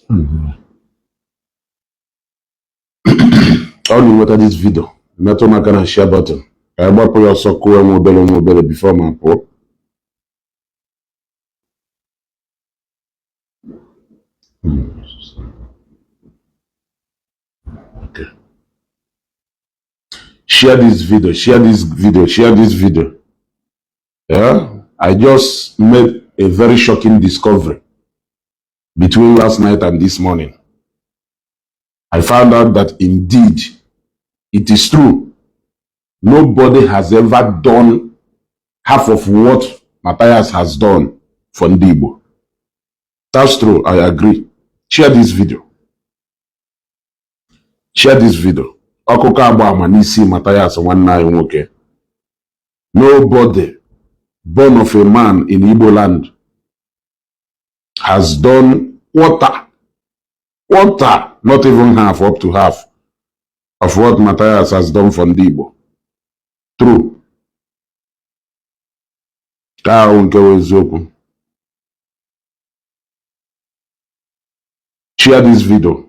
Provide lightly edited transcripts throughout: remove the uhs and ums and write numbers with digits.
Ọ na-enweta this video, metụ m aka na share button ka anyị gbapụ ya ọsọ, kụọ nwa obere nwa obere before ma pụọ. Okay. Share this video, share this video, share this video. Yeah, I just made a very shocking discovery between last night and this morning. I found out that indeed it is true. Nobody has ever done half of what Matthias has done for Ndigbo. That's true, I agree. Share this video. Share this video. Ọkụkọ agba ama n'isi Matthias nwanne anyị nwoke. Nobody born of a man in Igbo land has done quarter, quarter, not even half, up to half of what Matthias has done for ndị Igbo. True. Ka ahụ nke wụ eziokwu. Share this video.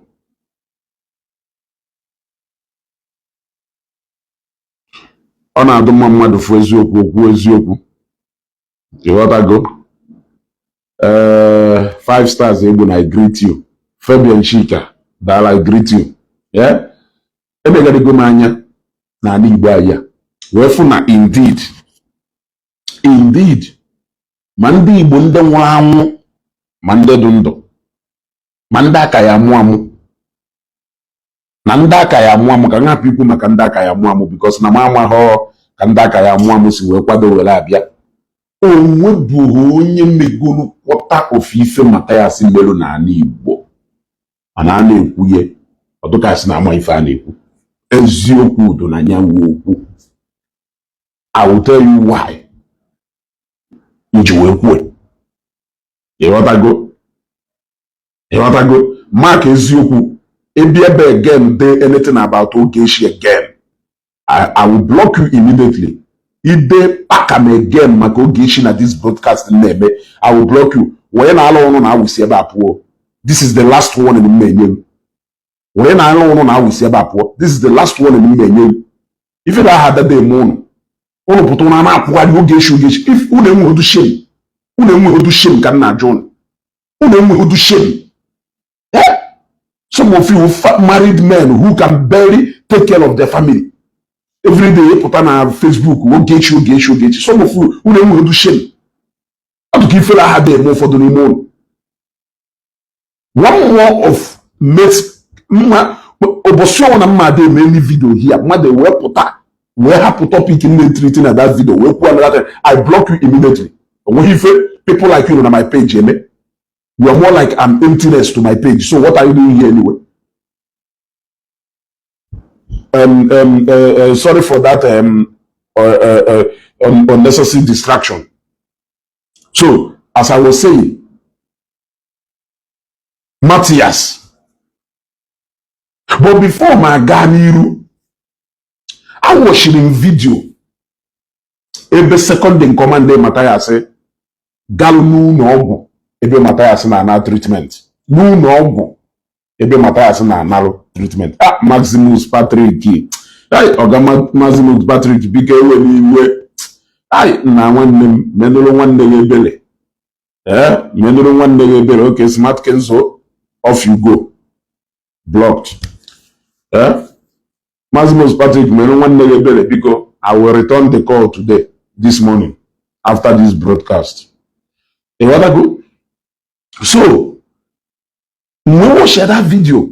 Ọ na-adụ mma mmadụ fụ eziokwu okwu eziokwu. Ịghọtago? Ee, five stars Egbu na I greet you. Fabian Chika, dala I greet you. Yeah? Emegharịgo m anya n'ala Igbo anyị a wee fụ na indeed indeed ma ndị Igbo ndị nwụrụ anwụ ma ndị dị ndụ ma ndị aka ya amụ amụ na ndị aka ya amụ amụ ka m hapụ ikwu maka ndị aka ya amụ amụ because na m amaghọ ka ndị aka ya amụ amụ si wee kwado were abịa. O nwebụghị onye megoro kwọta ofufe Mathias melu n'ala Igbo mana a na-ekwuye ọdụkasị na ama ife a na-ekwu eziokwu udo na nyanwụ okwu. I will tell you why m ji wee kwue. Ịghọtago? Ịghọtago? Mark eziokwu ebi ebe again dey anything about Ogechi again, I will block you immediately. Ide pakam again maka Ogechi na this broadcast na-eme, I will block you. Wee na-alụ ọrụ na awụsi ebe a pụọ. This is the last warning m na-enye m. Wee na-alụ ọrụ na awụsi ebe a pụọ. This is the last warning m na-enye m. Ife na aha dada eme ụnụ ụnụ pụta ụnụ na-akwụgharị Ogechi Ogechi. If unu enweghị shame, unu enweghị shame ka m na-ajụ ụnụ, unu enweghị shame. Some of you married men who can barely take care of their family. Every day pụta na Facebook Ogechi Ogechi Ogechi. Some of you unu enweghị shame. Ọ dị ka ifere aha dị eme ụfọdụ n'ime ụnụ. One more of mates mma ụbọchị ọnwụ na mma adị eme any video here mmadụ wee pụta wee hapụ topic m na-etriti na that video wee kwuo another thing, I block you immediately. Onweghị ife people like you na my page eme. You are more like an emptiness to my page. So what are you doing here anyway? Sorry for that unnecessary distraction. So, as I was saying, Matthias. But before my gaa n'iru, I watched him video ebe second in command Matthias galụ n'ụlọ ọgwụ ebe Matthias na-ana treatment, n'ụlọ ọgwụ ebe Matthias na-analụ treatment. Ah, Maximus Patrick, ai ọga Maximus Patrick, biko ewe n'iwe. Ai nna nwanne m, menụrụ nwanne gị ebere. Ee, menụrụ nwanne gị ebere. Okay, Smart Kenzo, off you go, blocked. Ee, Maximus Patrick, menụrụ nwanne gị ebere biko. I will return the call today, this morning, after this broadcast. Ịghọtago? So mgbe we share that video,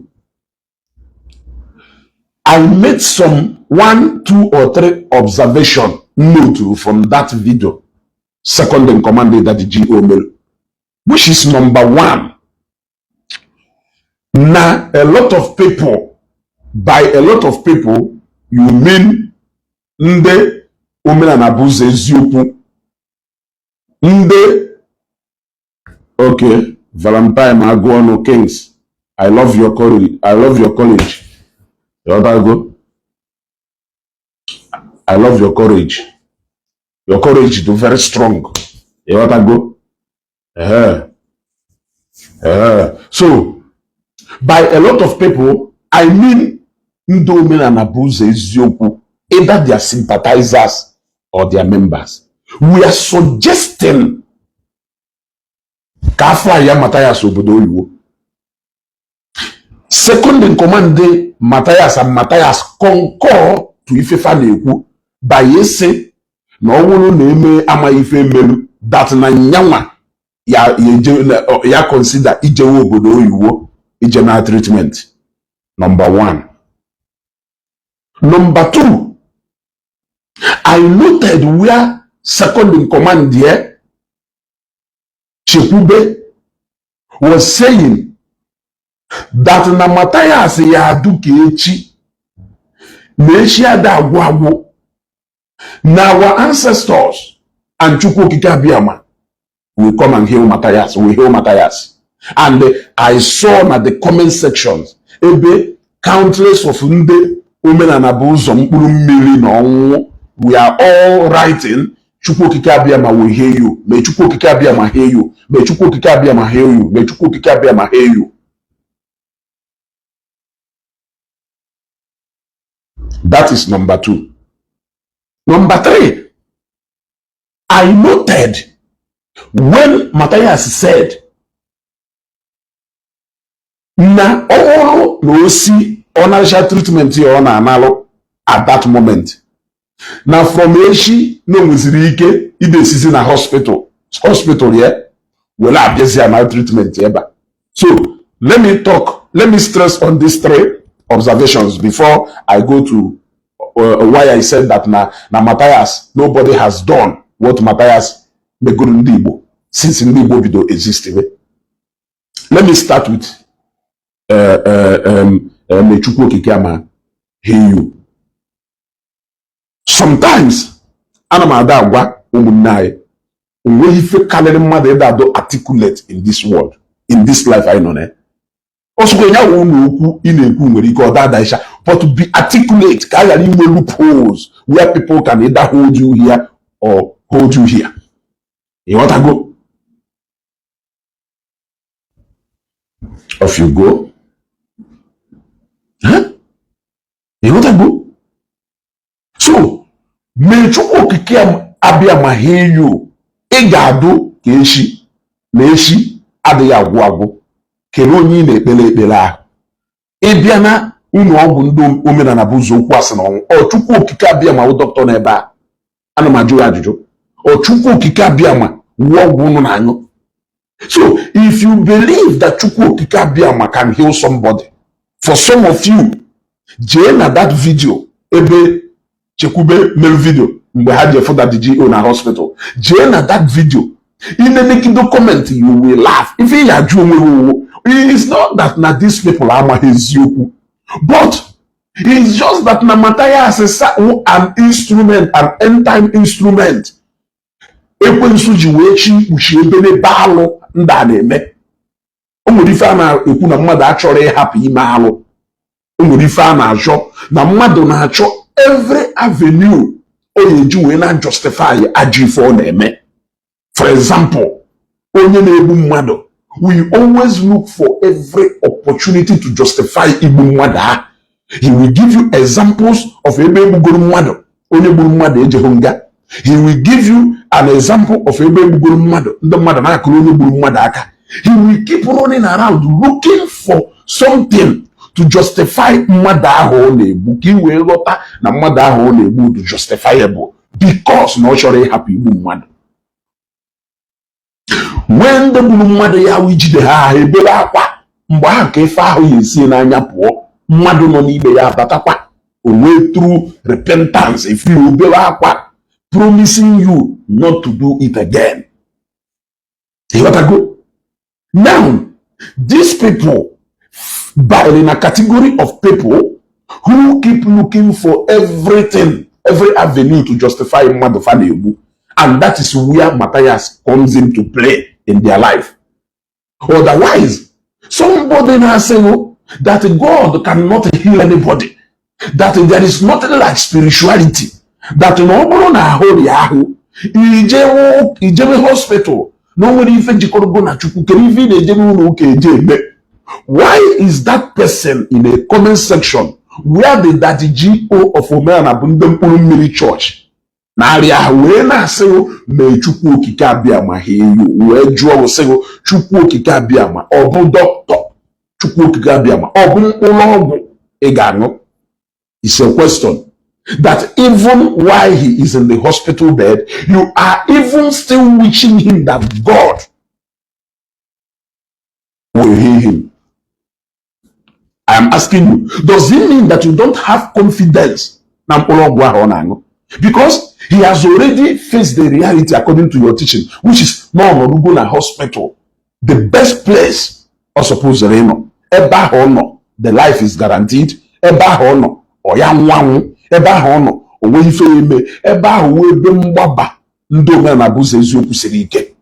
I made some one, two, or three observation note from that video. Second in command that the GO mere, which is number one. Now, a lot of people, by a lot of people, you mean ndị omenala bụ ụzọ eziokwu, ndị okay, Valentine Agụọnụ Kings, I love your courage. I love your courage. Ịghọtago? I love your courage. Your courage is very strong. Ịghọtago? Ehe. Ehe. So, By a lot of people, I mean ndị Omenala Bụ Ụzọ Eziokwu, either their sympathizers or their members. We are suggesting ka afọ a ya Matthias obodo oyibo. Second in command Matthias and Matthias concur to ifefa na-ekwu by ịsị na ọ bụrụ na eme amaghị ife emelu that na nyanwa ya ya consider ijewe obodo oyibo ije na treatment. Number one. Number two, I noted where second in command here, Chekwube, was saying that na Matthias ya adu ka echi na echi ada agwụ agwụ, na our ancestors and Chukwu Okike Abịama will come and heal Matthias, will heal Matthias. And I saw na the comment sections ebe countless of ndị Omenala Bụ Ụzọ mkpụrụ mmiri na ọnwụ, we are all writing, "Chukwu Okike Abịama will heal you. May Chukwu Okike Abịama heal you. May Chukwu Okike Abịama heal you. May Chukwu Okike Abịama heal you." That is number two. Number three, I noted when Matthias said na ọ bụrụ na o si ọnacha treatment ya ọ na-analụ at that moment, na from echi na o nweziri ike ide esizi na hospital ya were abịazi na treatment ebe a. So let me talk, let me stress on these three observations before I go to why I said that na Matthias, nobody has done what Matthias megoro ndị Igbo since ndị Igbo bido existing. Let me start with may Chukwu Okike ama heal you. Sometimes ana m ada agwa ụmụnne anyị, onweghị ife karịrị mmadụ ịda adọ articulate in this world, in this life anyị nọ na ya. Ọsọkwa ya wụ na okwu ị na-ekwu nwere ike ọ dada ịsha, but be articulate ka a ghara inwe loopholes where people can either hold you here or hold you here. Ịghọtago? Off you go. Huh? Ịghọtago? So may Chukwu Okike abịa ma heal you. Ị ga-adụ ka echi na echi adịghị agwụ agwụ. Kelee onye ị na-ekpere ekpere ahụ. Ị bịa na ụlọ ọgwụ ndị Omenala Bụ Ụzọ Okwu asị na ọnwụ, ọ Chukwu Okike abịa ma wụ dọkịta n'ebe a? Ana m ajụ ya ajụjụ. Ọ Chukwu Okike abịa ma wụ ọgwụ unu na-aṅụ? So if you believe that Chukwu Okike Abịama can heal somebody, for some of you, jee na that video ebe Chekwube mere video mgbe ha ji efu that GO na hospital, jee na that video inenekide comment, you will laugh. Ife ị ya ajụ onwe gị owo, it's not that na these people amaghị eziokwu, but it's just that na Matthias is an instrument, an end time instrument ekwensu ji wee chi ikpuchi ebe n'ebe alụ ndị a na-eme. O nwere ife a na-ekwu na mmadụ achọrọ ịhapụ ime alụ. O nwere ife a na-achọ na mmadụ na-achọ every avenue o ga-eji wee na justify ajọ ife ọ na-eme. For example, onye na-egbu mmadụ, we always look for every opportunity to justify igbu mmadụ ahụ. He will give you examples of ebe egbugoro mmadụ, onye gburu mmadụ ejeghị nga. He will give you an example of ebe egbugoro mmadụ, ndị mmadụ na-akụrụ onye gburu mmadụ aka. He will keep running around looking for something to justify mmadụ ahụ ọ na-egbu, ka ị wee ghọta na mmadụ ahụ ọ na-egbu dị justifiable because na ọ chọrọ ịhapụ igbu mmadụ. Nwee ndị gburu mmadụ ya wụ ijide ha, ha ebere akwa. Mgbe ahụ ka ife ahụ ya esi n'anya pụọ, mmadụ nọ n'ime ya abatakwa o nwee true repentance, if you obere akwa promising you not to do it again. Ịghọtago? Now these people by in a category of people who keep looking for everything, every avenue to justify mmadụ fa na-egbu, and that is where Matthias comes into play in their life. Otherwise, somebody na-asị that God cannot heal anybody, that there is nothing like spirituality, that na ọ bụrụ na ahụ rịa ahụ ijebe hospital na o nwere ife jikọrọgo na Chukwu, kedu ife ị na-ejebe ụlọ ụka eje eme? Why is that person in a comment section where the Daddy G.O. of Omenala bụ ndị mkpụrụ mmiri church na-arịa ahụ wee na-asịghị mee Chukwu Okike Abịama ha eyu wee jụọ sịghị Chukwu Okike Abịama ọ bụ dọkịta, Chukwu Okike Abịama ọ bụ mkpụrụ ọgwụ ị ga-aṅụ? It's a question that even while he is in the hospital bed, you are even still wishing him that God will heal him. I am asking you, does it mean that you don't have confidence na mkpụrụ ọgwụ ahụ ọ na-aṅụ? Because he has already faced the reality according to your teaching, which is na ọ nọrụgo na hospital, the best place ọ supposed ịnọ. Ebe ahụ ọ nọ, the life is guaranteed. Ebe ahụ ọ nọ, ọ ya nwanwụ. Ebe ahụ ọ nọ, o nweghị ife ya eme. Ebe ahụ wee ebe mgbaba ndị omenala bụ ụzọ eziokwu siri ike.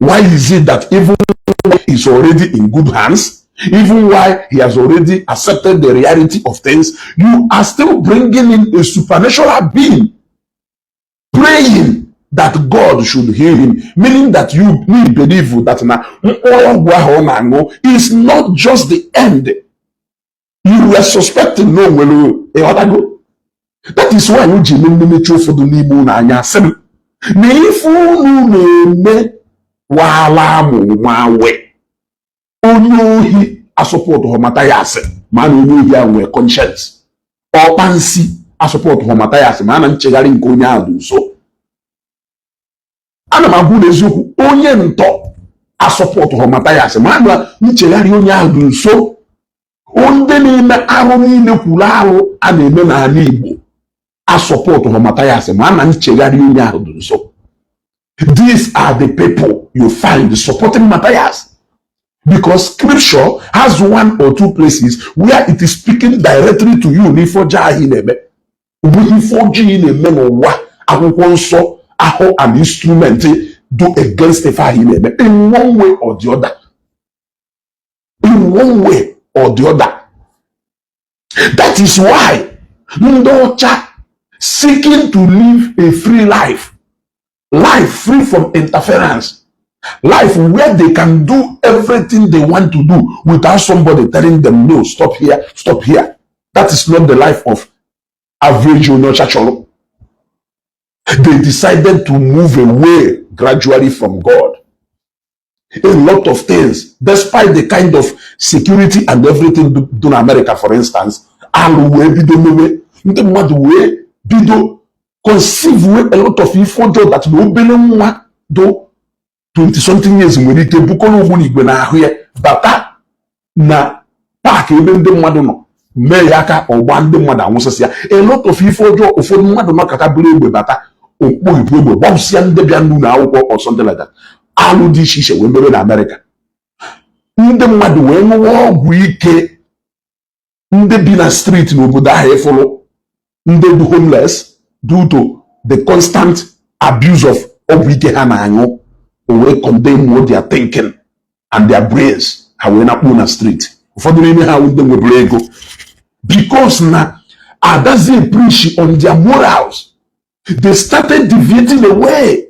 Why is it that even while he is already in good hands, even while he has already accepted the reality of things, you are still bringing in a supernatural being, praying that God should heal him, meaning that you need believe that na mkpụrụ ọgwụ ahụ ọ na-aṅụ is not just the end? You were suspecting na o nwere, ịghọtago? That is why o ji eme mmemechi ụfọdụ n'ime unu anya, sị m na ife unu na-eme waala amụ nwawe onye ohi asọpọtụ họ Mathias, ma na onye ohi ahụ nwee conscience. Ọkpa nsi asọpọtụ họ Mathias, ma na nchegharị nke onye ahụ dị nso. Ana m agwa unu eziokwu, onye ntọ asọpọtụ họ Mathias, ma na nchegharị onye ahụ dị nso. Ndị na-eme arụ niile kwuru arụ a na-eme n'ala Igbo asọpọtụ họ Mathias, ma na nchegharị onye ahụ dị nso. These are the people you find supporting Matthias, because scripture has one or two places where it is speaking directly to you n'ife ọjọọ ahụ ị na-eme. Bụ ife ọjọọ ị na-eme n'ụwa, akwụkwọ nsọ ahụ an instrument do against ife ahụ ị na-eme in one way or the other, in one way or the other. That is why ndị ọcha seeking to live a free life, life free from interference, life where they can do everything they want to do without somebody telling them, "No, stop here, stop here." That is not the life of average onye ọcha chọrọ. They decided to move away gradually from God. A lot of things, despite the kind of security and everything do in America, for instance, alụ wee bido mewe, ndị mmadụ wee bido conceive wee a lot of ife ọjọọ that na obere nwa do 20 something years nwere ike bukọrọ ogbunigwe n'ahụ ya bata na park ebe ndị mmadụ nọ, mee ya aka ọgba ndị mmadụ anwụsịsị ya. A lot of ife ọjọọ, ụfọdụ mmadụ nọkọta buru egbe bata, okpoghipụ egbe gbapụsịa ndị bịa n'ụlọ akwụkwọ or something like that. Alụ dị iche iche wee mere na Amerịka, ndị mmadụ wee ṅụwa ọgwụ ike, ndị bi na street n'obodo ahụ ịfụrụ ndị bụ homeless due to the constant abuse of ọgwụ ike ha na-aṅụ, o wee condemn their thinking and their brains, ha wee nakpuo na street. Ụfọdụ n'ime ha wụ ndị nweburu ego, because na adazi preach on their morals, they started deviating away.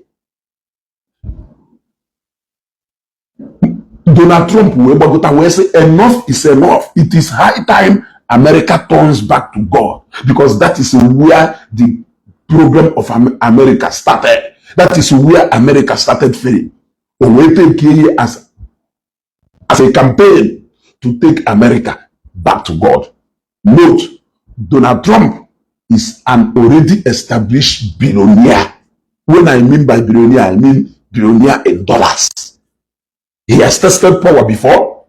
Donald Trump wee gbagota wee sị, "Enough is enough. It is high time America turns back to God," because that is where the problem of America started. That is where America started failing. O wee take ihe as a campaign to take America back to God. Note, Donald Trump is an already established billionaire. When I mean by billionaire, I mean billionaire in dollars. He has tested power before.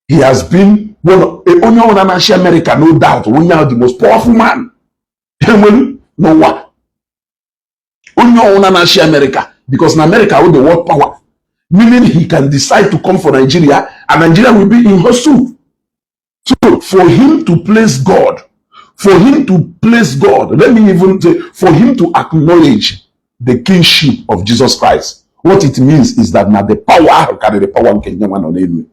He has been one of onye ọbụla na-achị America, no doubt, onye ahụ the most powerful man enwere n'ụwa, onye ọbụla na-achị America, because na America wụ the world power, meaning he can decide to come for Nigeria and Nigeria will be in hot soup. So for him to place God, for him to place God, let me even say, for him to acknowledge the kingship of Jesus Christ, what it means is that na the power ahụ karịrị power nke nyanwa nọ n'elu.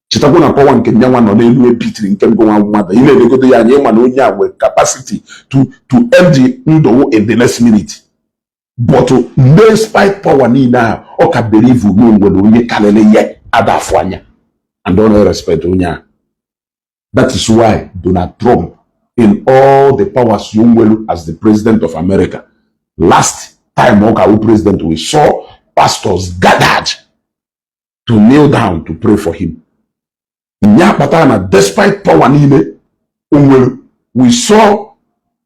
Chetakwa na power nke nyanwa nọ n'elu ebitiri nke ngụnwa mmadụ ị na-elegodo ya anya, ịma na onye a nwere capacity to end the ndụ in the next minute, but despite power niile ahụ, ọ ka believe na o nwere onye karịrị ya adafụ anya. And ọ na-respect onye a. That is why Donald Trump, in all the powers o nwelu as the president of America, last time ọ ka wụ president, we saw pastors gathered to kneel down to pray for him. Nya kpatara na despite power niile o nwere, we saw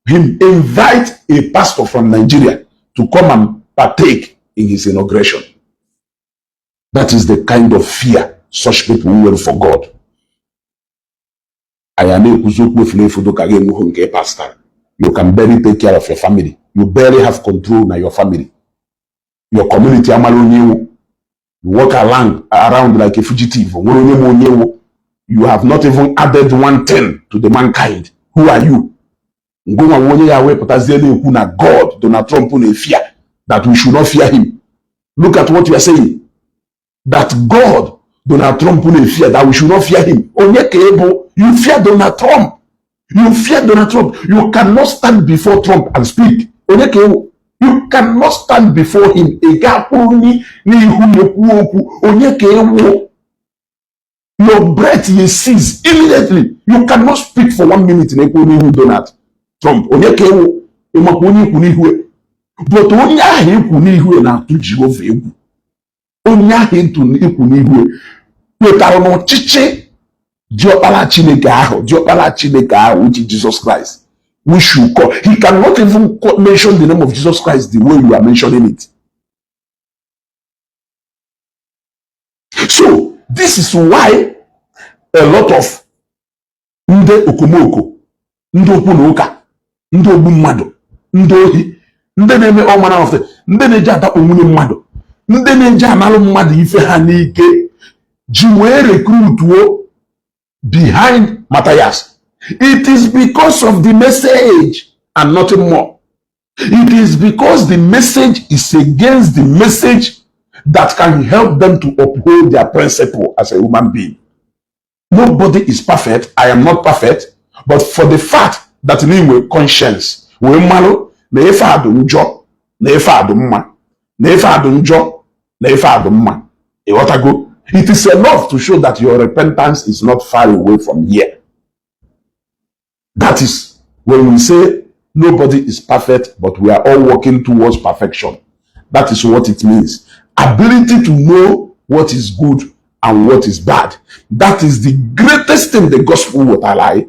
him invite a pastor from Nigeria to come and partake in his inauguration. That is the kind of fear such people nwere for God. Anyị na-ekwuzi okwu efulefu dịka gị enweghị nke pastor. You can barely take care of your family. You barely have control na your family. Your community amara onye ewu. You walk around like a fugitive. Nwere onye ma onye ewu. You have not even added one thing to the mankind. Who are you? Ngụnwa nwe onye ya wepụtazie na-ekwu na God Donald Trump na-efear, that we should not fear him. Look at what you are saying. That God Donald Trump na-efear, that we should not fear him. Onye ka ị bụ? You fear Donald Trump. You fear Donald Trump. You cannot stand before Trump and speak. Onye ka ị bụ? You cannot stand before him. Ị ga-akwụrụ n'ihu ya kwuo okwu. Onye ka ị wụ? Your breath will cease immediately. You cannot speak for one minute na-ekwu n'ihu Donald Trump. Onye ka ị wụ? Ịmakwa onye ikwu n'ihu ya? But onye ahụ ikwu n'ihu ya na-atụ Jehova egwu. Onye ahụ ikwu n'ihu ya kwetara n'ọchịchị diọkpara Chineke ahụ, diọkpara Chineke ahụ, which is Jesus Christ. We should call. He cannot even mention the name of Jesus Christ the way you are mentioning it. So this is why a lot of ndị okomoko, ndị okwu na ụka, ndị ogbu mmadụ, ndị ohi, ndị na-eme all manner of things, ndị na-eji adakpo nwunye mmadụ, ndị na-eji analụ mmadụ ife ha n'ike ji wee recruituo behind Matthias. It is because of the message and nothing more. It is because the message is against the message that can help them to uphold their principle as a human being. Nobody is perfect. I am not perfect. But for the fact that na inwe conscience wee malụ na ife a dị njọ na ife a dị mma, na ife a dị njọ na ife a dị mma, ịghọtago? It is enough to show that your repentance is not far away from here. That is when we say nobody is perfect, but we are all working towards perfection. That is what it means. Ability to know what is good and what is bad. That is the greatest thing the gospel will allow.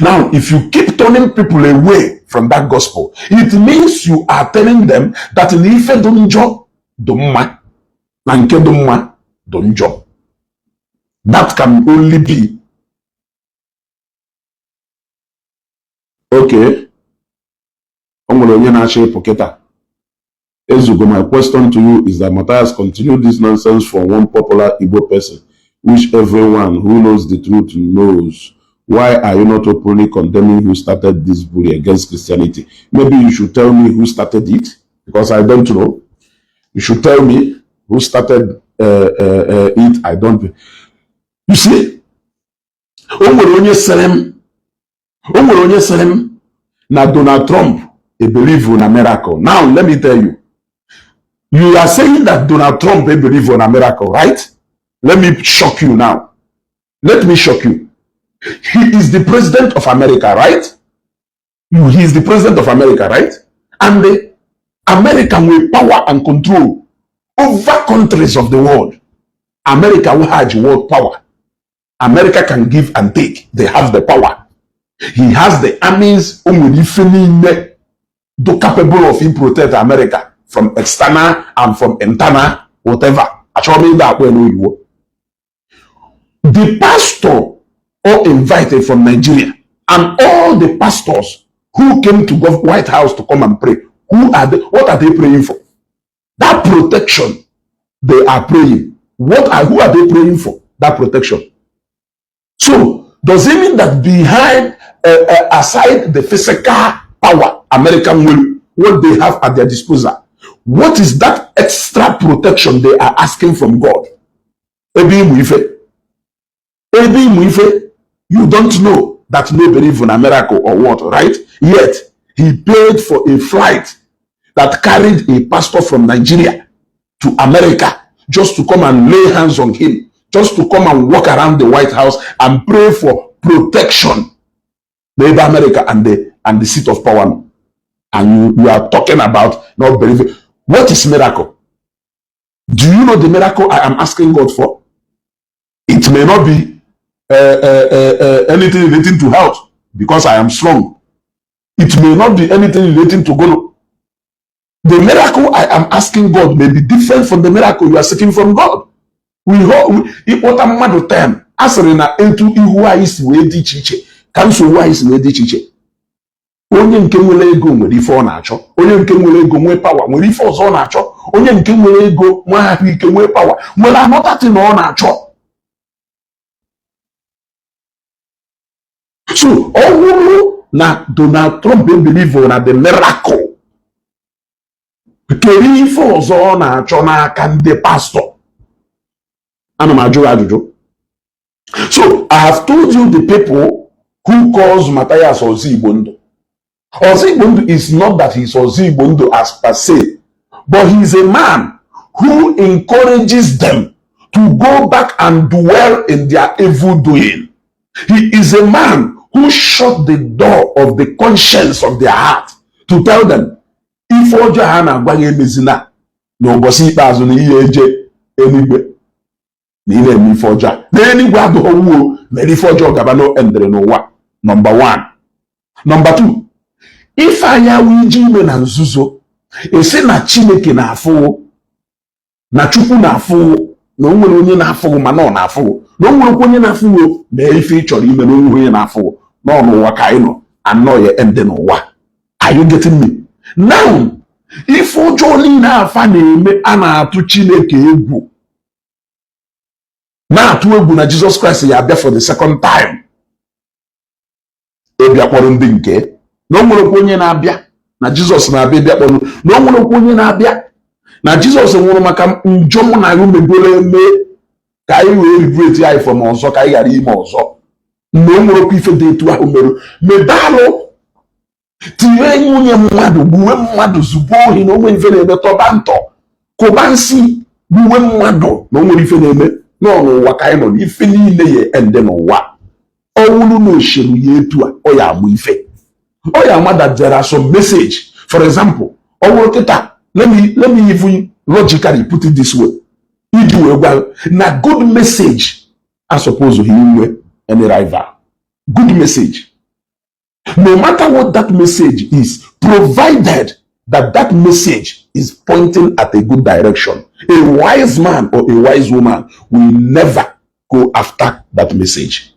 Now, if you keep turning people away from that gospel, it means you are telling them that na ife dị njọ dị mma, na nke dị mma dị njọ. That can only be okay. O nwere onye na-achọ ịpụ kịta. Ezugo, my question to you is that Matthias continued this nonsense from one popular Igbo person, which everyone who knows the truth knows. Why are you not openly condemning who started this bully against Christianity? Maybe you should tell me who started it, because I don't know. You should tell me who started it. I don't. You see, o nwere onye sịrị m, o nwere onye sịrị m na Donald Trump a believe in a miracle. Now, let me tell you. You are saying that Donald Trump a believe in a miracle, right? Let me shock you now. Let me shock you. He is the president of America, right? He is the president of America, right? And the America with power and control over countries of the world. America will have world power. America can give and take. They have the power. He has the armies o nwere ife niile do capable of him protect America from external and from internal whatever. Achọrọ m ịda akpọ ya n'oyibo. The pastor all invited from Nigeria and all the pastors who came to White House to come and pray, who are they? What are they praying for? That protection they are praying. What are who are they praying for? That protection. So does it mean that behind, aside the physical power American will, what they have at their disposal, what is that extra protection they are asking from God? Ebe ịmụ ife. Ebe ịmụ ife, you don't know that no believe in a miracle or what, right? Yet he paid for a flight that carried a pastor from Nigeria to America just to come and lay hands on him. just to come and walk around the White House and pray for protection n'ebe America and the seat of power nọ. And you are talking about not believing. What is miracle? Do you know the miracle I am asking God for? It may not be anything relating to health because I am strong. It may not be anything relating to God. The miracle I am asking God may be different from the miracle you are seeking from God. We ịkpọta mmadụ 10, a sịrị na etu ihu anyị si wee dị iche iche ka nsogbu anyị si wee dị iche iche. Onye nke nwere ego nwere ife ọ na-achọ, onye nke nwere ego nwee power nwere ife ọzọ ọ na-achọ, onye nke nwere ego nwee ahụike nwee power nwere another thing ọ na-achọ. So ọ bụrụ na Donald Trump believe na the miracle, kedu ife ọzọ ọ na-achọ n'aka ndị pastọ? Ana m ajụ gị ajụjụ. So I have told you the people who calls Matthias Ozigbo Ndụ. Ozigbo Ndụ is not that he's Ozigbo Ndụ as per se, but he's a man who encourages them to go back and dwell in their evil doing. He is a man who shut the door of the conscience of their heart to tell them ife ọjọọ ha na-agwa ya emezina na ụbọchị ikpeazụ na ihe eje eluigwe na ị na-eme ife ọjọọ a na eluigwe adịghị wuo mere ife ọjọọ gaba no endere n'ụwa. Number one. Number two, ife anyanwụ ije ime na nzuzo esi na Chineke na-afụwo, na Chukwu na-afụwo, na o nwere onye na-afụghị, mana ọ na-afụghị na o nwerekwa onye na-afụwo. Mee ife ị chọrọ ime na onweghị onye na-afụghị nọ n'ụwa ka anyị nọ anọ ya ende n'ụwa. Are you getting me now? Ife ọjọọ niile afa na-eme, a na-atụ Chineke egwu, na-atụ egwu na Jizọs Kraịst ya abịa for the second time ịbịa kpọrọ ndị nke, na o nwerekwa onye na-abịa, na Jizọs na-abịa ịbịa kpọrọ, na o nwerekwa onye na-abịa, na Jizọs nwụrụ maka njọ mụ na gị megoro eme ka anyị wee liberate anyị from ọzọ, ka anyị ghara ime ọzọ, mgbe o nwerekwa ife dị etu ahụ mere medalụ tinye nwunye mmadụ, gbuwe mmadụ, zugbo ohi, na onwe ife na-eme, tọba ntọ, kụba nsị, gbuwe mmadụ, na o nwere ife na-eme nọ n'ụwa ka anyị nọ na ife niile ya ende n'ụwa. Ọwụrụ na osheru ya etu a, ọ ya amụ ife, ọ ya ama that there are some message. For example, ọ bụrụ kịta, let me even logically put it this way iji wee gwa na good message I suppose ha inwe any rival. Good message, no matter what that message is, provided that that message is pointing at a good direction, a wise man or a wise woman will never go after that message.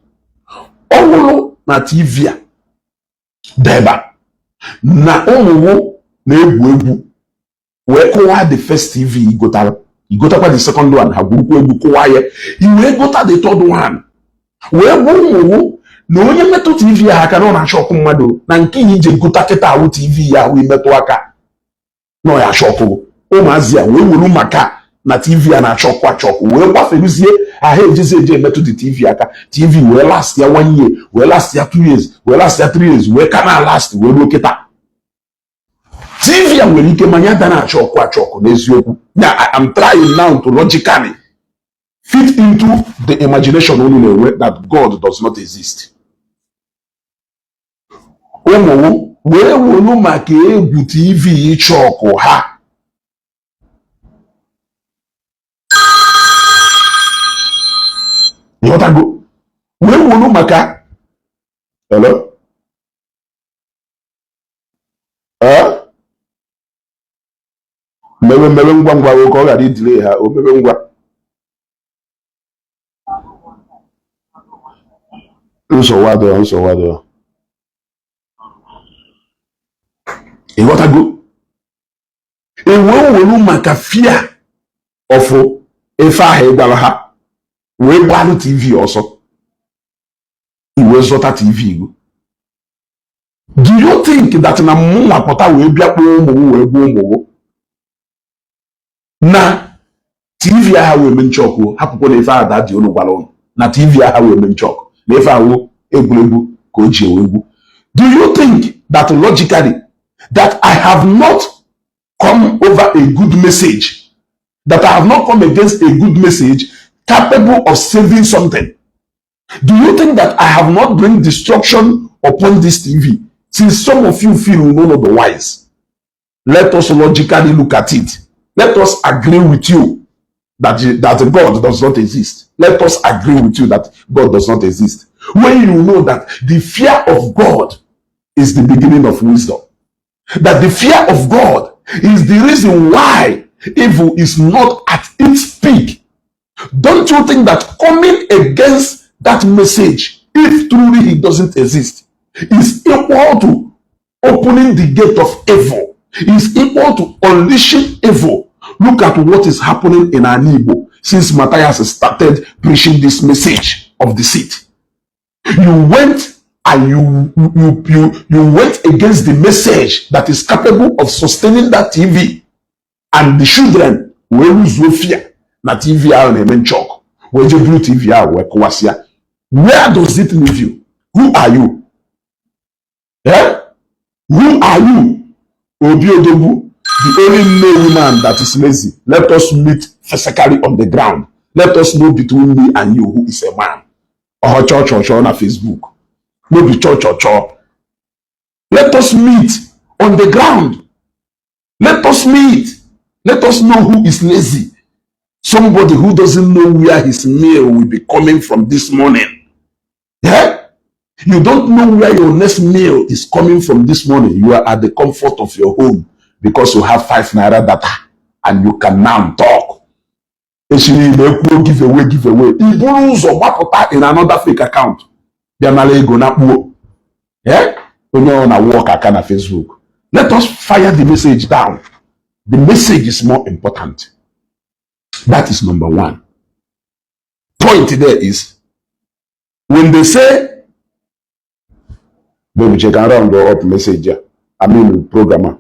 Ọ bụrụ na TV a deba na ụmụwụ na-egwu egwu wee kụwa the first TV, igotara, igotakwa the second one, ha gwurukwa egwu kụwa ya, i wee gota the third one, wee gwa ụmụwụ na onye metụ TV ya aka na ọ na-achọ ọkụ mmadụ, na nke ya ije gota kịta ahụ TV ya ahụ imetụ aka na ọ ya achọ ọkụ, ụmụazị a wee wuru maka na TV a na-achọ ọkụ achọ ọkụ wee gbaferuzie ahụ ejezi eje emetụ the TV aka. TV wee last ya one year, wee last ya 2 years, wee last ya 3 years, wee ka na last wee ruo kịta. TV a nwere ike ma ya da na-achọ ọkụ achọ ọkụ n'eziokwu. Na I am trying now to logically fit into the imagination unu na-enwe that God does not exist. Ụmụ wee wolu maka egwu TV ịchọ ọkụ ha ịghọtago, wee wolu maka hello. Ee, mewe mewe ngwa ngwa ka ọ ghara idile ha o mewe ngwa. Nsogbu adịghị, nsogbu adịghị. Ịghọtago, ewee welu maka fear of ife ahụ ị gwara ha wee gbalụ TV ọsọ, iwee zụta TV go. Do you think that na mụnwa pụta wee bịa kpọọ ụmụ m wee gwa ụmụ m na TV agha wee mee nchọkụ, hapụkwa na ife ahụ daddy unu gwara ụnụ na TV agha wee mee nchọkụ, na ife ahụ egwuregwu ka o ji ewe egwu? Do you think that logically that I have not come over a good message, that I have not come against a good message? capable of saving something? Do you think that I have not bring destruction upon this TV? Since some of you feel you know the wise, let us logically look at it. Let us agree with you that God does not exist. Let us agree with you that God does not exist. When you know that the fear of God is the beginning of wisdom, that the fear of God is the reason why evil is not at its peak, don't you think that coming against that message, if truly he doesn't exist, is equal to opening the gate of evil, is equal to unleashing evil? Look at what is happening in Ani Igbo since Matthias started preaching this message of deceit. You went and you went against the message that is capable of sustaining that TV and the children wee lose fear na TV ahụ na-eme nchọk wee jee buru TV ahụ wee kụwasịa. Where does it leave you? Who are you? Eh? Who are you? Obi Odogwu, the only Nnewi man that is lazy. Let us meet physically on the ground. Let us know between me and you who is a man. Ọhọ chọọ chọọ chọọ na Facebook. No be chọọ chọọ chọọ. Let us meet on the ground. Let us meet. Let us know who is lazy. Somebody who doesn't know where his meal will be coming from this morning. Yeah? You don't know where your next meal is coming from this morning. You are at the comfort of your home because you have ₦5 data and you can now talk. Echi niile ekwuo give away, give away. I buru ụzọ gbapụta in another fake account. Bịa nara ego na kpuo. Yeah? Onye ọ na work aka na Facebook. Let us fire the message down. The message is more important. That is number one. Point there is when they say, baby, check and round up message here. I mean programmer.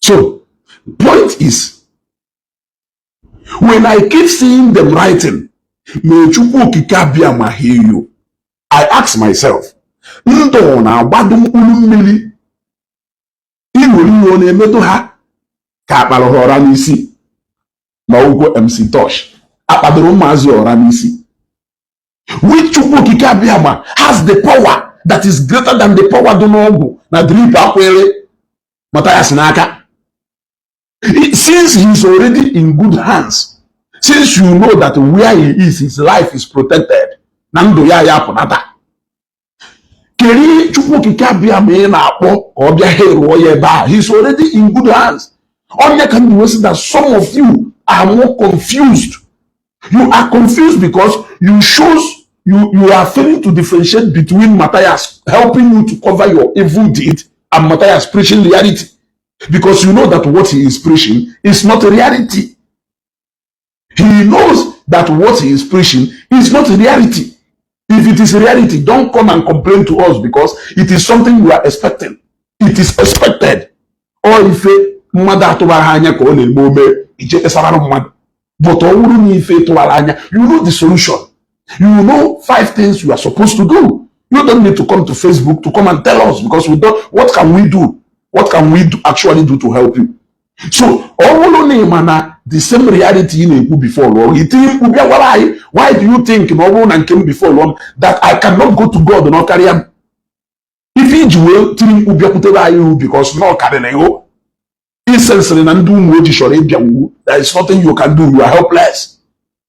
So, point is, when I keep seeing them writing, "May Chukwu Okike Abịama heal you," I ask myself, ndụ na-agbado mkpụrụ mmiri iwere iwe ọ na-emetụ ha ka akpara ha ọra n'isi na ụgwọ MC Tosh akpadoro ụmụazị ọra n'isi. Which Chukwu Okike Abịama has the power that is greater than the power dị n'ọgwụ na drip akwere Matthias n'aka? Since he is already in good hands, since you know that where he is, his life is protected, na ndụ ya ya apụnata, keri Chukwu Okike Abịa ma ị na-akpọ ka ọ bịa ha rụọ ya ebe ahụ? He is already in good hands. Onye ka m ji that some of you are more confused. You are confused because you shows you are failing to differentiate between Matthias helping you to cover your evil deed and Matthias preaching reality, because you know that what he is preaching is not a reality. He knows that what he is preaching is not a reality. If it is reality, don't come and complain to us, because it is something you are expecting. It is expected. Or ife mmadụ atụbara anya ka ọ na-eme ome ije kpesara mmadụ, but ọ bụrụ na ife tụwara anya, you know the solution. You know five things you are supposed to do. You don't need to come to Facebook to come and tell us, because we don't. What can we do? What can we do, actually do to help you? So ọ bụrụ na ị ma na the same reality ị na-ekwu before lụọ itinye mkpu bịa gwara anyị, why do you think na ọ bụrụ na nke m before lụọ m that I cannot go to God na ọ karịa m ife iji wee tiri mkpu bịakwutere anyị iwu? Because na ọ karịrị ịhụ isensịrị na ndị ụmụ ojii chọrọ ịbịa wu. There is nothing you can do. You are helpless.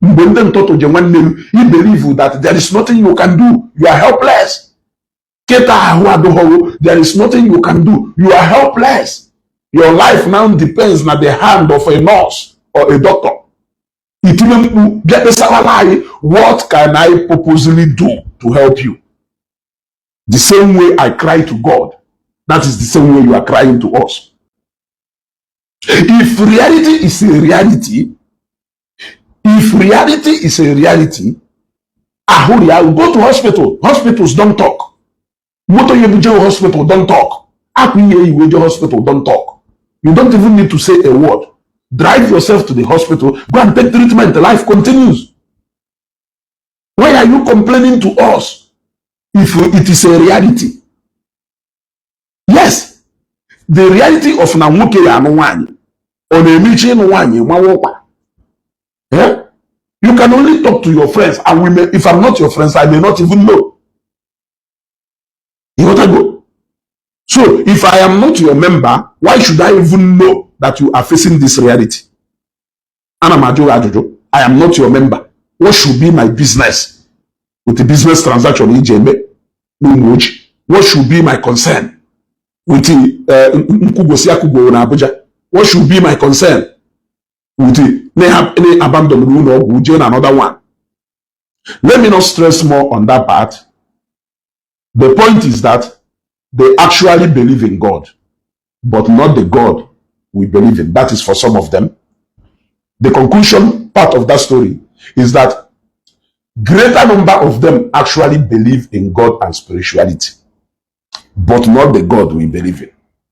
Mgbe ndị ntụtụ je nwanne m, you believe that there is nothing you can do. You are helpless. Kịta ahụ adịghọwo, there is nothing you can do. You are helpless. Your life now depends na the hand of a nurse or a doctor. Itinye mkpu bịa kpesarala anyị, what can I purposely do to help you? The same way I cry to God, that is the same way you are crying to us. If reality is a reality, if reality is a reality, ahụ ya, go to hospital. Hospitals don't talk. Moto ya ebuje hospital don't talk. Akwa ihe iwe je hospital don't talk. You don't even need to say a word. Drive yourself to the hospital, go and take treatment. Life continues. Why are you complaining to us if it is a reality? Yes, the reality of na nwoke ya anụ nwaanyị. Ọ na-emechi ịnụ nwaanyị mawa ọkwa. Eh? You can only talk to your friends, and we may, if I'm not your friends, I may not even know. Ịghọtago? So if I am not your member, why should I even know that you are facing this reality? Ana m ajụ gị ajụjụ. I am not your member. What should be my business with the business transaction iji eme n'Ụmụoji? What should be my concern with the nkwugosi akwugoro na Abuja? What should be my concern with the na abandon ụlọ ọgwụ jee na another one? Let me not stress more on that part. The point is that they actually believe in God, but not the God we believe in. That is for some of them. The conclusion part of that story is that greater number of them actually believe in God and spirituality, but not the God we believe in.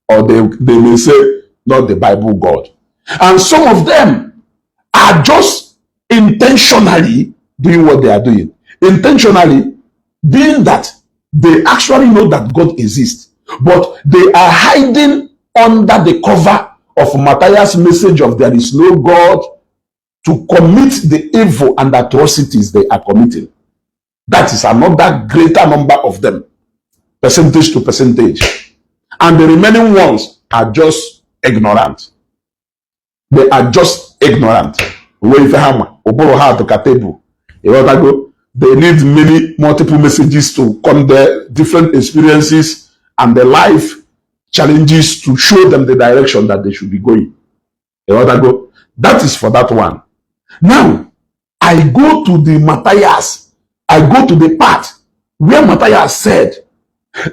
Or they may say, not the Bible God. And some of them are just intentionally doing what they are doing. Intentionally being that they actually know that God exists, but they are hiding under the cover of Matthias' message of there is no God to commit the evil and atrocities they are committing. That is another greater number of them, percentage to percentage. And the remaining ones are just ignorant. They are just ignorant. Wee ife ha ma, ụbụrụ ha dị ka tebụl. Ịghọtago? They need many multiple messages to come there, different experiences and the life challenges to show them the direction that they should be going. Ịghọtago? That is for that one. Now, I go to the Matthias. I go to the part where Matthias said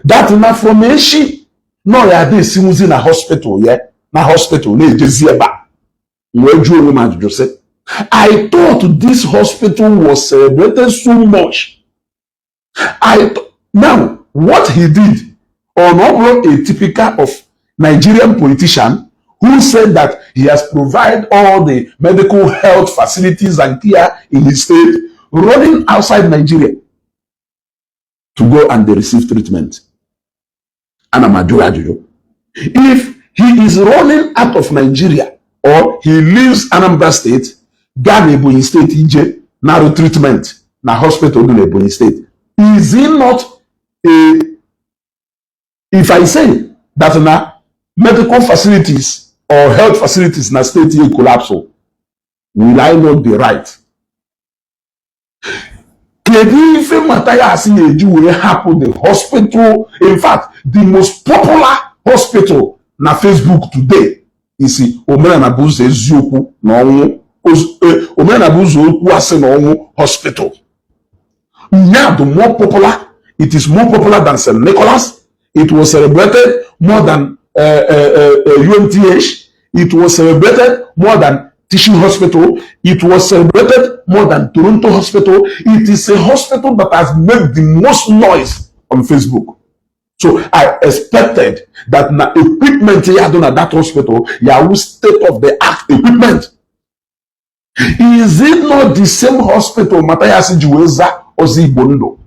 that na from echi na ya ada esinwuzi na hospital ya na hospital na-ejezi ebe a. M wee jụọ onwe m ajụjụ sị, I thought this hospital was celebrated so much. Now, what he did, or not a typical of Nigerian politician who said that he has provided all the medical health facilities and care in his state, running outside Nigeria to go and receive treatment. Ana m ajụ ajụjụ. If he is running out of Nigeria or he leaves Anambra State, gaa na Ebonyi State ije narụ treatment na hospital dị na Ebonyi State, is he not a, if I say that na medical facilities or health facilities na state here collapse, will I not be right? Kedu ife Matthias na-eji wee hapụ the hospital? In fact, the most popular hospital na Facebook today is Omenala bụ ụzọ eziokwu na ọnwụ, Omenala bụ ụzọ okwu asị na ọnwụ hospital. Nya the more popular. It is more popular than St. Nicholas. It was celebrated more than UNTH. It was celebrated more than Teaching Hospital. It was celebrated more than Toronto Hospital. It is a hospital that has made the most noise on Facebook. So I expected that na equipment ya dị na that hospital ya wụ state of the art equipment. Is it not the same hospital Matthias ji wee za ọzọ Igbo ndụ?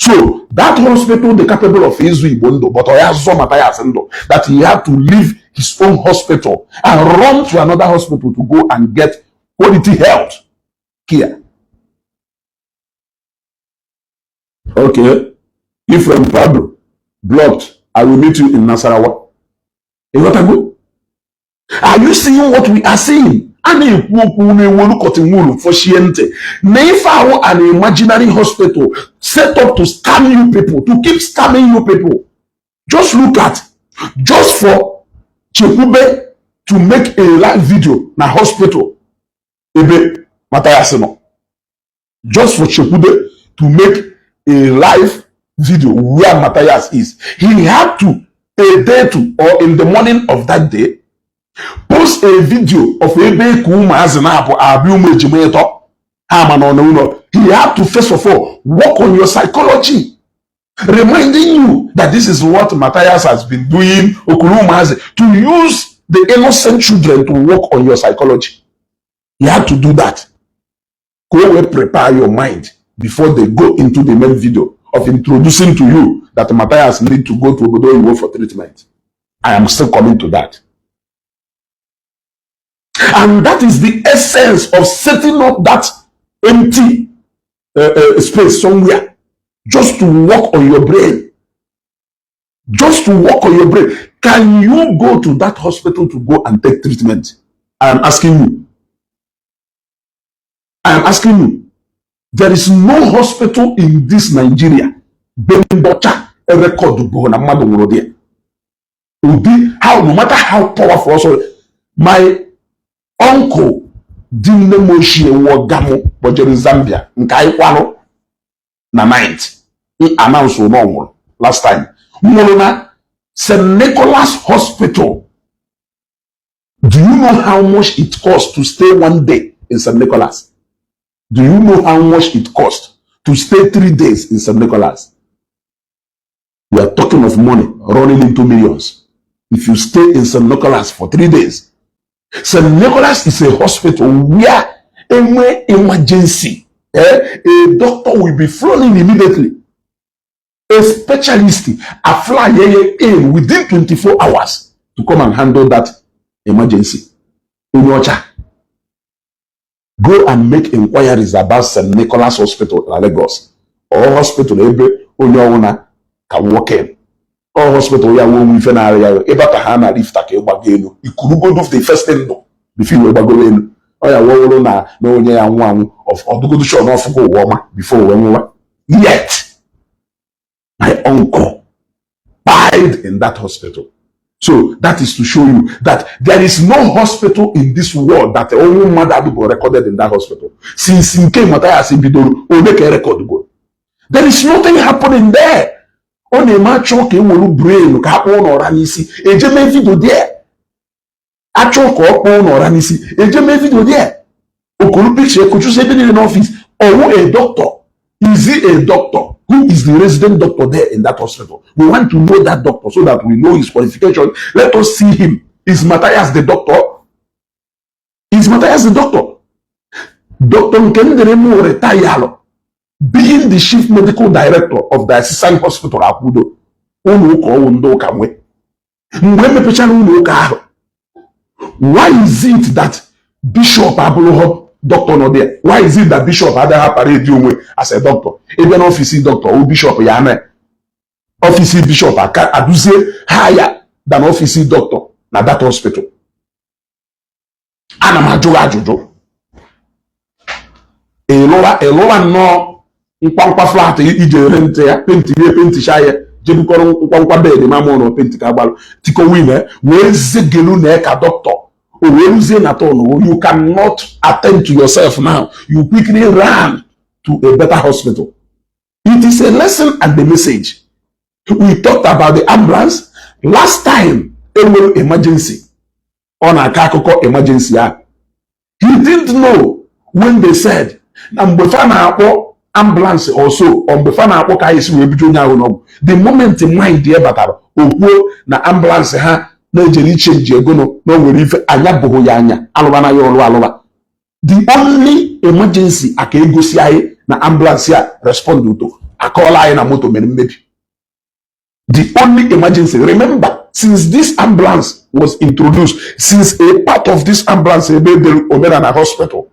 So that hospital dey capable of ịzụ Igbo ndụ, but ọ ya zụọ Matthias ndụ, that he had to leave his own hospital and run to another hospital to go and get quality health care. Okay, Ephraim Pablo blocked. I will meet you in Nasarawa. Ịghọtago? Are you seeing what we are seeing? A na-ekwu okwu na-ewolu cotton wool fọchie ntị na ife ahụ, an imaginary hospital set up to scam you people, to keep scamming you people. Just look at, just for Chekwube to make a live video na hospital ebe Matthias nọ, just for Chekwube to make a live video where Matthias is, he had to, a day to or in the morning of that day, post a video of ebe ka ụmụazị na-abụ abịa, ụmụ ejima ịtọ ha ma nọ n'ụlọ. He had to first of all work on your psychology, reminding you that this is what Matthias has been doing, okuru ụmụazị, to use the innocent children to work on your psychology. He had to do that ka o wee prepare your mind before they go into the main video of introducing to you that Matthias need to go to obodo oyibo for treatment. I am still coming to that. And that is the essence of setting up that empty space somewhere just to work on your brain. Just to work on your brain. Can you go to that hospital to go and take treatment? I am asking you. I am asking you. There is no hospital in this Nigeria be ndị ọcha record bụ na mmadụ nwụrụ there. Ụdị how, no matter how powerful also my uncle di nne m ochie wọgamụ kpọjere Zambia nke anyị kwalụ na 9th announce na ọ nwụrụ last time, nwụrụ na St. Nicholas Hospital. Do you know how much it costs to stay one day in St. Nicholas? Do you know how much it costs to stay 3 days in St. Nicholas? We are talking of money running into millions. If you stay in St. Nicholas for 3 days, St. Nicholas is a hospital where any emergency, a doctor will be flown in immediately. A specialist, a fly in within 24 hours to come and handle that emergency. Onye ọcha. Go and make inquiries about St. Nicholas Hospital na Lagos, or hospital ebe onye ọbụla ka walk in. Or hospital ya wee onwe ife na-arịa ya ịbata ha na lift ka ịgbago elu, ikurugodo the first thing ndụ before iwe gbagoro elu. Ọ ya wee wụrụ na onye ya nwụ anwụ, ọdụgodo shọ n'ọfụgo ụwa ọma before wee nwụwa. Yet my uncle died in that hospital. So that is to show you that there is no hospital in this world that ọnwụ mmadụ adịbụ recorded in that hospital. Since nke Mathias bidoro, onye ka record go? There is nothing happening there. Ọ na-eme achọ ka e were brain ka akpụọ n'ọra n'isi eje mee video there. Achọ ka ọ kpụọ n'ọra n'isi eje mee video there. Okoro picture ekochusi ebe niile n'office. Ọwụ a doctor? Is he a doctor? Who is the resident doctor there in that hospital? We want to know that doctor so that we know his qualification. Let us see him. Is Matthias the doctor? Is Matthias the doctor? Dr. Nkendere retire being the chief medical director of the Assistant Hospital Akwudo. Ụlọ ụka ọwụ ndị ụka nwe. Mgbe emepechara ụlọ ụka ahụ, why is it that bishop abụrụghọ doctor nọ there? Why is it that bishop adịghị parade onwe as a doctor? Ịbịa n'office doctor o bishop ya na office bishop aka aduzie higher than office doctor na that hospital. Ana m ajụ gị ajụjụ. Ịlụwa nnọọ nkwankwa flat iji ere ntị ya paint ihe painticha ya, jebukọrọ nkwankwa bed ma mụrụ paint ka agbalụ tiko wine wee zegelu na ka doctor o wee ruzie na turn, you cannot attend to yourself now. You quickly ran to a better hospital. It is a lesson and the message. We talked about the ambulance last time. Enwere emergency, ọ na-akọ akụkọ emergency ahụ. He didn't know when they said na mgbe fa na-akpọ ambulance also or mgbe fa na-akpọ ka anyị si wee bido onye ahụ n'ọgwụ, the moment mind ya batara, o kwuo na ambulance ha na-ejere ichange ego nọ na o nwere ife anya bụghị ya anya alụba na ya ọlụ alụba. The only emergency aka egosi anyị na ambulance ya respond to akọọla anyị na moto mere mmebi. The only emergency, remember, since this ambulance was introduced, since a part of this ambulance ebe edere Omenala Hospital,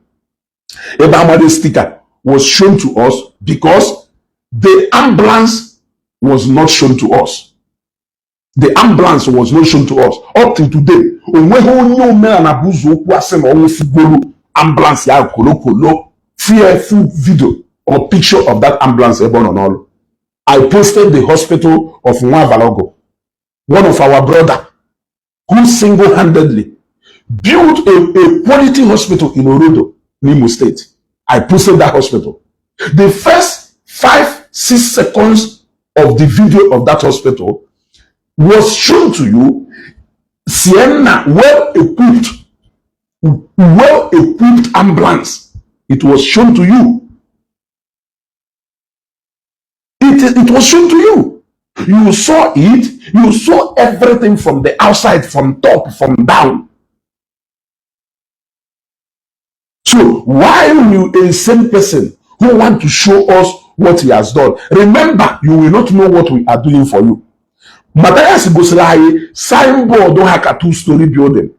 ebe amadi sticker was shown to us, because the ambulance was not shown to us, the ambulance was not shown to us up till today. Onweghị onye Omenala bụ ụzọ okwu asị na ọnwụ fugolu ambulance ya kolokolo fear full video or picture of that ambulance ebe ọ nọ n'ọrụ. I posted the hospital of Nwavalogo, one of our brother who single-handedly built a quality hospital in Orodo, Imo State. I posted that hospital. The first 5, 6 seconds of the video of that hospital was shown to you Sienna, well-equipped ambulance. It was shown to you. It was shown to you. You saw it. You saw everything from the outside, from top, from down. So why will a same person who want to show us what he has done? Remember, you will not know what we are doing for you. Matthias gosiri anyị signboard ha ka two story building.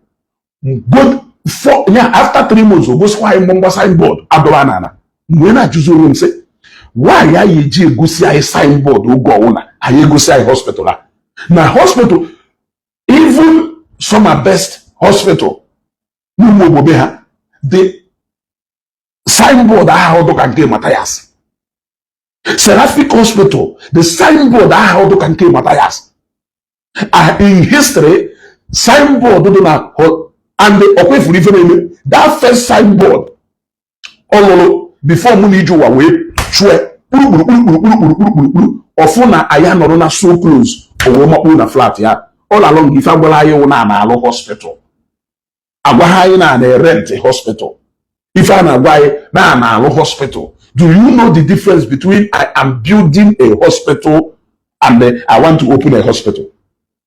Good. Four ya, after 3 months, o gosikwa anyị mgbamgba signboard adọba n'ala. Mgbe na-ajụzi onwe m sị, why anyị eji egosi anyị signboard oge ọwụna anyị egosi anyị hospital a na hospital? Even some best hospital n'ụmụ ogbobe ha, the signboard ahụ dụka nke Mathias. Seraphic Hospital, the signboard ahụ dụka nke Mathias. In history, signboard dị na and ọkwa ifuru ife na-eme that first signboard ọ lụrụ before mụ na ije ụwa wee chụe kpurukpuru kpurukpuru kpurukpuru kpurukpuru kpuru ọfụ na anyị anọrọ na so close, o wee makpuo na flat ya. All along, ife agwara anyị wụ na na-alụ hospital, agwa ha anyị na na-erent hospital. Ife a na-agwa anyị na na-alụ hospital. Do you know the difference between "I am building a hospital" and "I want to open a hospital"?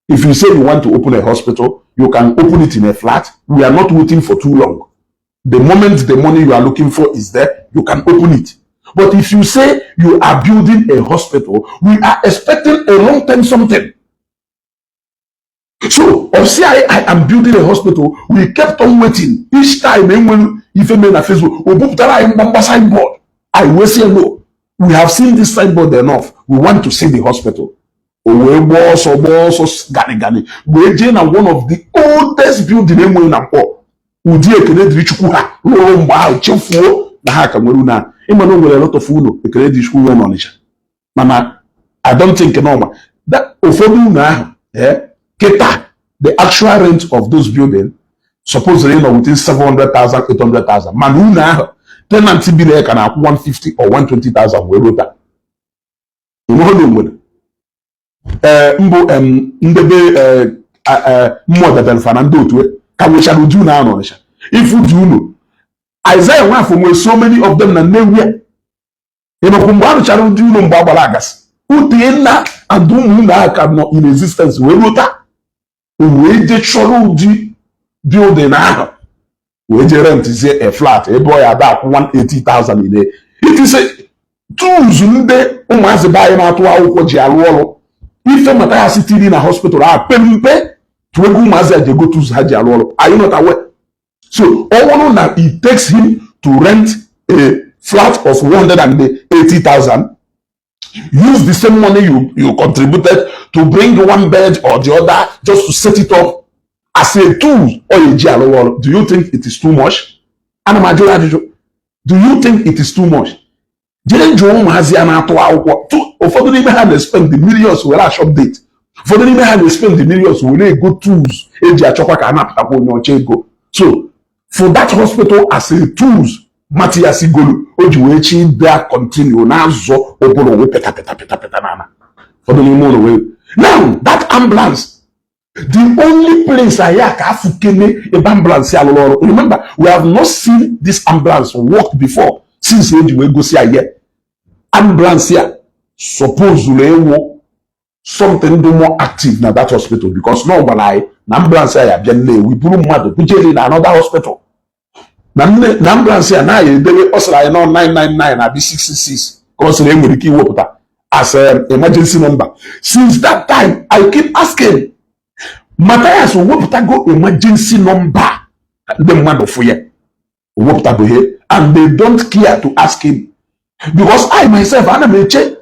If you say you want to open a hospital, you can open it in a flat. We are not waiting for too long. The moment the money you are looking for is there, you can open it. But if you say you are building a hospital, we are expecting a long-term something. So, of I am building a hospital, we kept on waiting. Each time enwere ife mere na Facebook, o bupụtara anyị mgbamgba signboard. I will say no. We have seen this signboard enough. We want to see the hospital. O wee gbaa ọsọ, gbaa ọsọ gani gani wee jee na one of the oldest building enwere na Mkpọ. Ụdị Ekene Dịrị Chukwu ha rụrụ mgbe ahụ, chefuo na ha ka nwere unu a. Ịma na o nwere a lot of unu Ekene Dịrị Chukwu nwere n'Ọnịcha, mana I don't think n'ọma ụfọdụ unu ahụ kịta, the actual rent of those building supposedly nọ within 700,000, 800,000, mana unu ahụ tenant bi na ya ka na-akwụ 150 or 120,000 wee ruo taa. Enweghị na onwere ee mbụ ndebe mmụọ debelfa na ndị otu ka nwechara ụdị unu ahụ n'Ọnịcha. Ifu dị unu Isaiah Nwafọ nwere so many of them na Nnewi a. Ịmakwa mgbe a rụchara ụdị unu mgbe a gbara agasị utenna and ụmụ unu ahụ ka nọ in existence wee ruo taa. O wee jee chọrọ ụdị building ahụ wee jee rentzie a flat ebe ọ ya ada akwụ 180,000 in a. It is a tools ndị ụmụazị be anyị na-atụ akwụkwọ ji arụ ọrụ. Ife Mathias tiri na hospital a pempe tụọ ego ụmụazị a ji ego tools ha ji arụ ọrụ. Are you not aware? So ọ bụrụ na it takes him to rent a flat of 180,000, use the same money you contributed to bring one bed or the other just to set it up as a tool ọ ya eji arụ ọrụ, do you think it is too much? Ana m ajụ ya ajụjụ. Do you think it is too much? Jee jụọ ụmụazị a na-atụ akwụkwọ. Ụfọdụ n'ime ha na-spend the millions were achọ update, ụfọdụ n'ime ha na-spend the millions were ego tools eji achọkwa ka a napụtakwa onye ọcha ego. So for that hospital as a tools Mathias golu o ji wee chi bịa continue na-azọ ụbụrụ wee pịta pịta pịta pịta n'ala ụfọdụ n'ime ụlọ wee. Now, that ambulance, the only place anyị a ka afụkene ebe ambulance alụrụ ọrụ. Remember, we have not seen this ambulance work before since eji wee gosi anyị ambulance a. Suppose ewu something dị more active na that hospital, because na ọ gwara anyị na ambulance a ya bịa Nnewi buru mmadụ bujeri na another hospital na nne na ambulance a na-aya edebe. Ọ sịrị anyị nọ 999 na B666 ka ọ sịrị enwere ike iwepụta as a emergency number. Since that time, I keep asking Mathias, wepụtago emergency number ndị mmadụ fụ ya? O wepụtago ihe and they don't care to ask him, because I myself ana m eche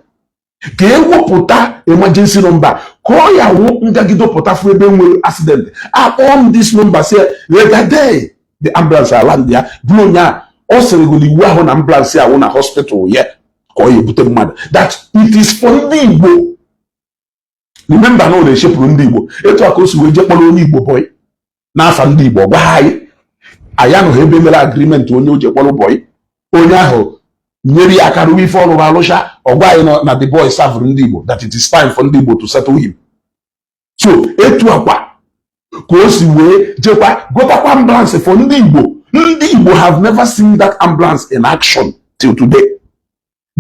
ka ewepụta emergency number ka ọ ya wụ ngagide pụta fụ ebe nwere accident, akpọọ m this number, say regade the ambulance aland ya bụrụ onye a. Ọ sịrị gị na iwu ahụ na ambulance ahụ na hospital ya ka ọ ya ebute mmadụ, that it is for ndị Igbo. Remember na ọ na-echepụrụ ndị Igbo etu a ka o si wee jee kpọrọ onye Igbo boy n'afa ndị Igbo gwa ha anyị. Anyị anụghị ebe mere agreement onye o ji kpọrọ boy. Onye ahụ nyere ya aka ruo ife ọrụ alụcha, ọ gwa anyị na the boy served ndị Igbo, that it is time for ndị Igbo to settle him. So etu akwa ka o si wee jekwa gotakwa ambulance for ndị Igbo. Ndị Igbo have never seen that ambulance in action till today.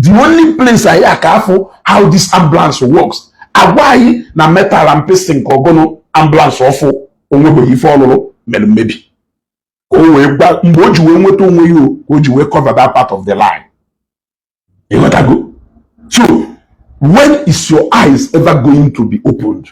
The only place anyị aka afụ how this ambulance works, agwa anyị na metal and piston ka ọgụnụ ambulance ọfụ onwebeghị ife ọlụlụ mere mmebi ka o wee gwa mgbe o ji wee nweta onwe ya o ka o ji wee cover that part of the line. Ịghọtago? So when is your eyes ever going to be opened?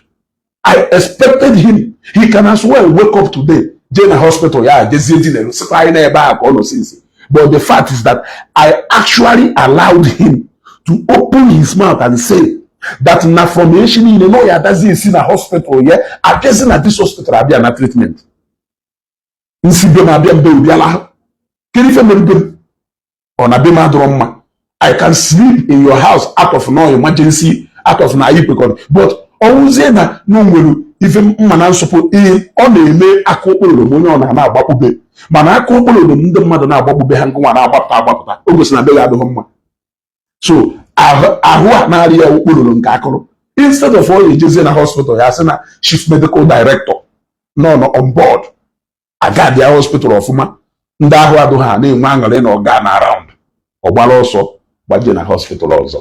I expected him, he can as well wake up today. Jee na hospital ya, jezie dinelu, sịkwa anyị n'ebe a ka ọ nọ since. But the fact is that I actually allowed him to open his mouth and say that na from echi niile na ọ ya adazi esi na hospital ya abịazi na this hospital abịa na treatment. Nsi be m abịa mbe bịala. Kedu ife mere be m? Ọ na be m adịrọ mma? I can sleep in your house out of no emergency, out of na anyị kwekọrọ, but ọwụzie na o nwere ife mma na nsọpụ ihe ọ na-eme. Aka okporo m onye ọ na-ana agbakpube, mana aka okporo m ndị mmadụ na-agbakpube ha, ngụnwa na-agbapụta agbapụta, o gosi na be ya adịghị mma. So ahụ a na-arị ya okpororo nke akụrụ, instead of ọ ejezie na hospital ya, sị na chief medical director nọ nọ on board agabịa hospital ọfụma. Ndị ahụ adịghị ha na-enwe aṅụrị na ọga na round, ọ gbara ọsọ gbaje na hospital ọzọ.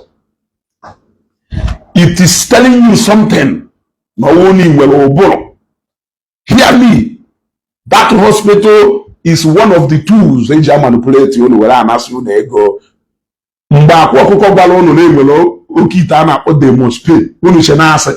It is telling you something na ọwụ na ị nwere ụbụrụ. Hear me, that hospital is one of the tools eji manipulate unu were anasị unu ego. Mgbe Akwa Ọkụkọ gwara unu na enwere oke ite a na-akpọ demospe, unu che na-asị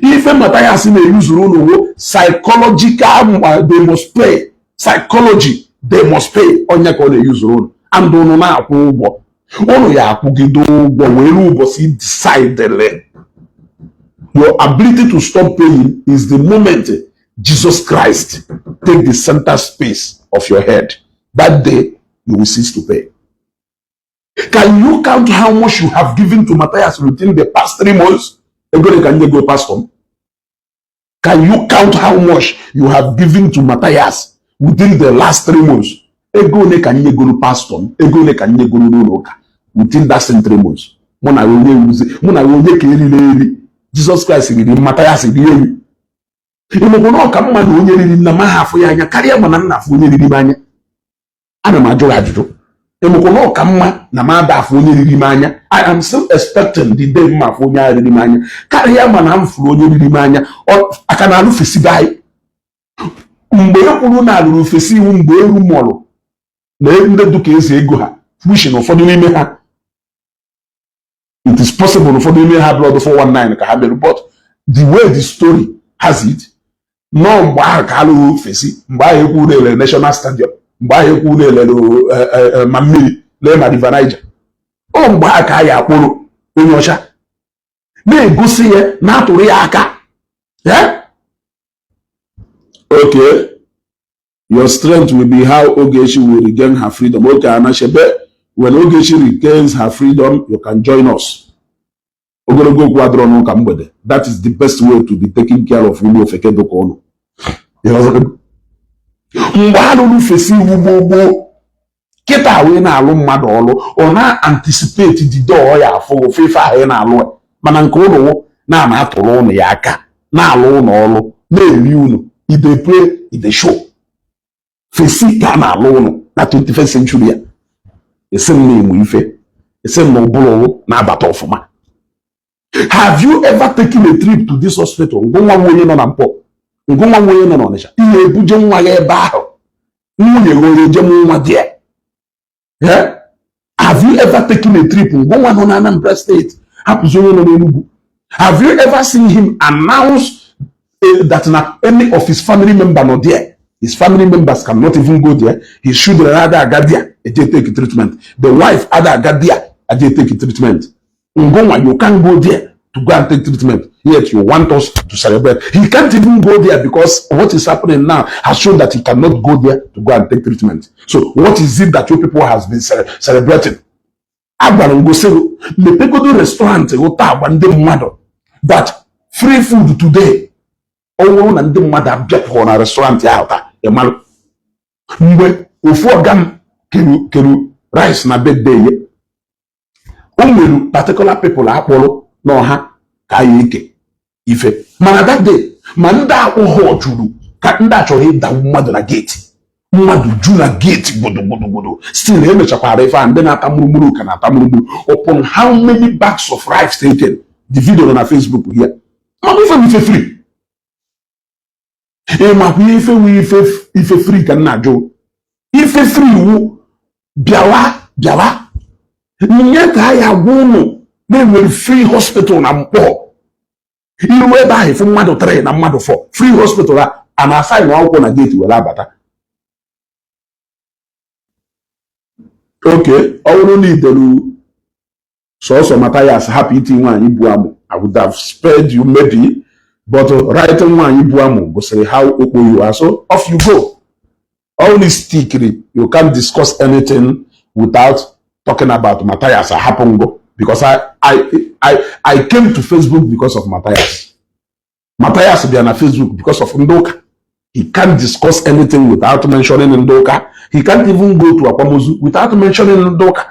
ife Mathias na-eyuzuru unu wo psychological demospe, psychology demospe onye ka ọ na-eyuzuru unu, and unu na-akwụ ụgwọ. Unu ya akwụgide ụgwọ wee ruo ụbọchị decide. Your ability to stop paying is the moment Jesus Christ take the center space of your head. That day you will cease to pay. Can you count how much you have given to Matthias within the past 3 months? Ego dị ka nye go pastor. Can you count how much you have given to Matthias within the last 3 months? Ego ole ka nye goro pastor m? Ego ole ka nye goro n'ụlọ ụka within that same 3 months? Mụ na onye wuzi, mụ na onye ka eriri eri. Jesus Christ riri, Matthias rie eri. Ịmụkwụ na ọka mma na onye riri nna m aha afụ ya anya karịa ma na nna afụ onye riri m anya. Ana m ajụ gị ajụjụ. Ịmụkwụ na ọka mma na m ada afụ onye riri m anya? I am still expecting the day m afụ onye ahụ riri m anya karịa ma na m fụrụ onye riri m anya. Aka na alụ fesi be anyị mgbe e kwuru na alụrụ fesi iwu, mgbe eru mụrụ na ndị duka eze ego ha wushi na ụfọdụ n'ime ha, it is possible na ụfọdụ n'ime ha blood 419 ka ha mere, but the way the story has it, nọọ mgbe ahụ ka alụghị fesi, mgbe ahụ ekwu na elere National Stadium, mgbe ahụ ekwu na elere ma mmiri lee ma River Niger, ọ mgbe ahụ ka a ya akpụrụ onye ọcha na-egosi ya na-atụrụ ya aka. Eh? Okay, your strength will be how Ogechi will regain her freedom. Okay, Anachebe, when Ogechi regains her freedom, you can join us. Ogologo okwu adịrọ n'ụka mgbede. That is the best way to be taking care of ụmụ ofeke dịka ụnụ. Mgbe alụrụ fesi iwu gboo gboo, kịta wee na-alụ mmadụ ọlụ, ọ na-anticipate the door ọ ya afụ ofe ife ahụ ị na-alụ, mana nke ụlọ wụ na-ana atụrụ ụnụ ya aka na-alụ ụnụ ọlụ na-eri ụnụ. Ide play, ide show fesi ka a na-alụ ụnụ na 21st century a. Esi m na-emu ife, esi m na ụbụrụ na-abata ọfụma. Have you ever taken a trip to this hospital? Ngụnwa nwa onye nọ na Mpọ, ngụnwa nwa onye nọ n'Ọnịcha, ihe ebuje nwa ya ebe ahụ, nwunye gị onye ejem nwa dị ya. Have you ever taken a trip? Ngụnwa nọ na Anambra State, hapụzi onye nọ n'Enugu. Have you ever seen him announce that na any of his family member nọ there? His family members cannot even go there. His children ada aga there eje take treatment. The wife ada aga there eje take treatment. Ngụnwa, you can't go there to go and take treatment, yet you want us to celebrate. He can't even go there because what is happening now has shown that he cannot go there to go and take treatment. So what is it that you people has been celebrating? Agwara m gosi mepegodo restaurant ụta agba ndị mmadụ that free food today. Ọ bụrụ na ndị mmadụ abịapụrụ na restaurant ahụ taa, ịmalụ mgbe ofu ọga m keru keru rice na birthday ya, o nwere particular people akpọrọ n'ọha ka ya eke ife, mana that day ma ndị akpụghọ juru ka ndị a chọrọ ịdagbu mmadụ na gate, mmadụ ju na gate gbodogbodogbodo. Still emechakwara ife a, ndị na-ata mụrụmụrụ ka na-ata mụrụmụrụ. Upon how many bags of rice taken, the video nọ na Facebook here. Mana ife bụ ife free, ị makwa ife wu ife ife free ka m na-ajụ. Ife free wu bịawa bịawa nye ka a ya gwa ụnụ na-enwere free hospital na Mkpọ. Iru ebe ahụ, ifu mmadụ 3 na mmadụ 4. Free hospital a A na-asign akwụkwọ na gate were abata. Oke ọ bụrụ na idelu sọsọ Mathias, hapụ iti nwaanyị bu amụ, I would have spared you maybe, but writing nwaanyị bu amụ gosiri how okpo you are. So off you go. Only stickly, you can't discuss anything without talking about Matthias. Ahapụngo because I came to Facebook because of Matthias. Matthias bịa na Facebook because of ndị ụka. He can't discuss anything without mentioning ndị ụka. He can't even go to akwamozu without mentioning ndị ụka.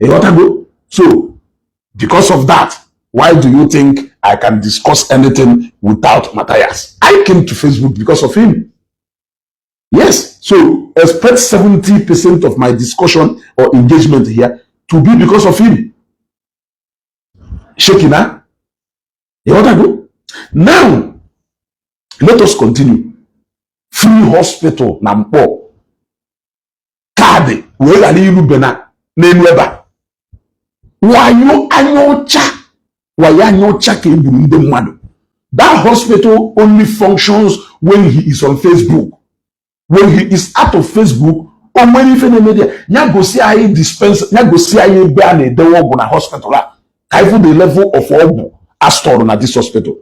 Ịghọtago? So because of that, why do you think I can discuss anything without Matthias? I came to Facebook because of him. Yes, so expect 70% of my discussion or engagement here to be because of him. Shekina, ịghọtago? Now, let us continue. Free hospital na Mkpọ, kaadị wee ghara irube na n'elu ebe a. Wayo anya ọcha, wayo anya ọcha ka egburu ndị mmadụ. That hospital only functions when he is on Facebook. When he is out of Facebook, o nwere ife na-eme ya. Ya gosi anyị dispense, ya gosi anyị ebe a na-edewe ọgwụ na hospital a, ka ifu the level of ọgwụ a stored na this hospital.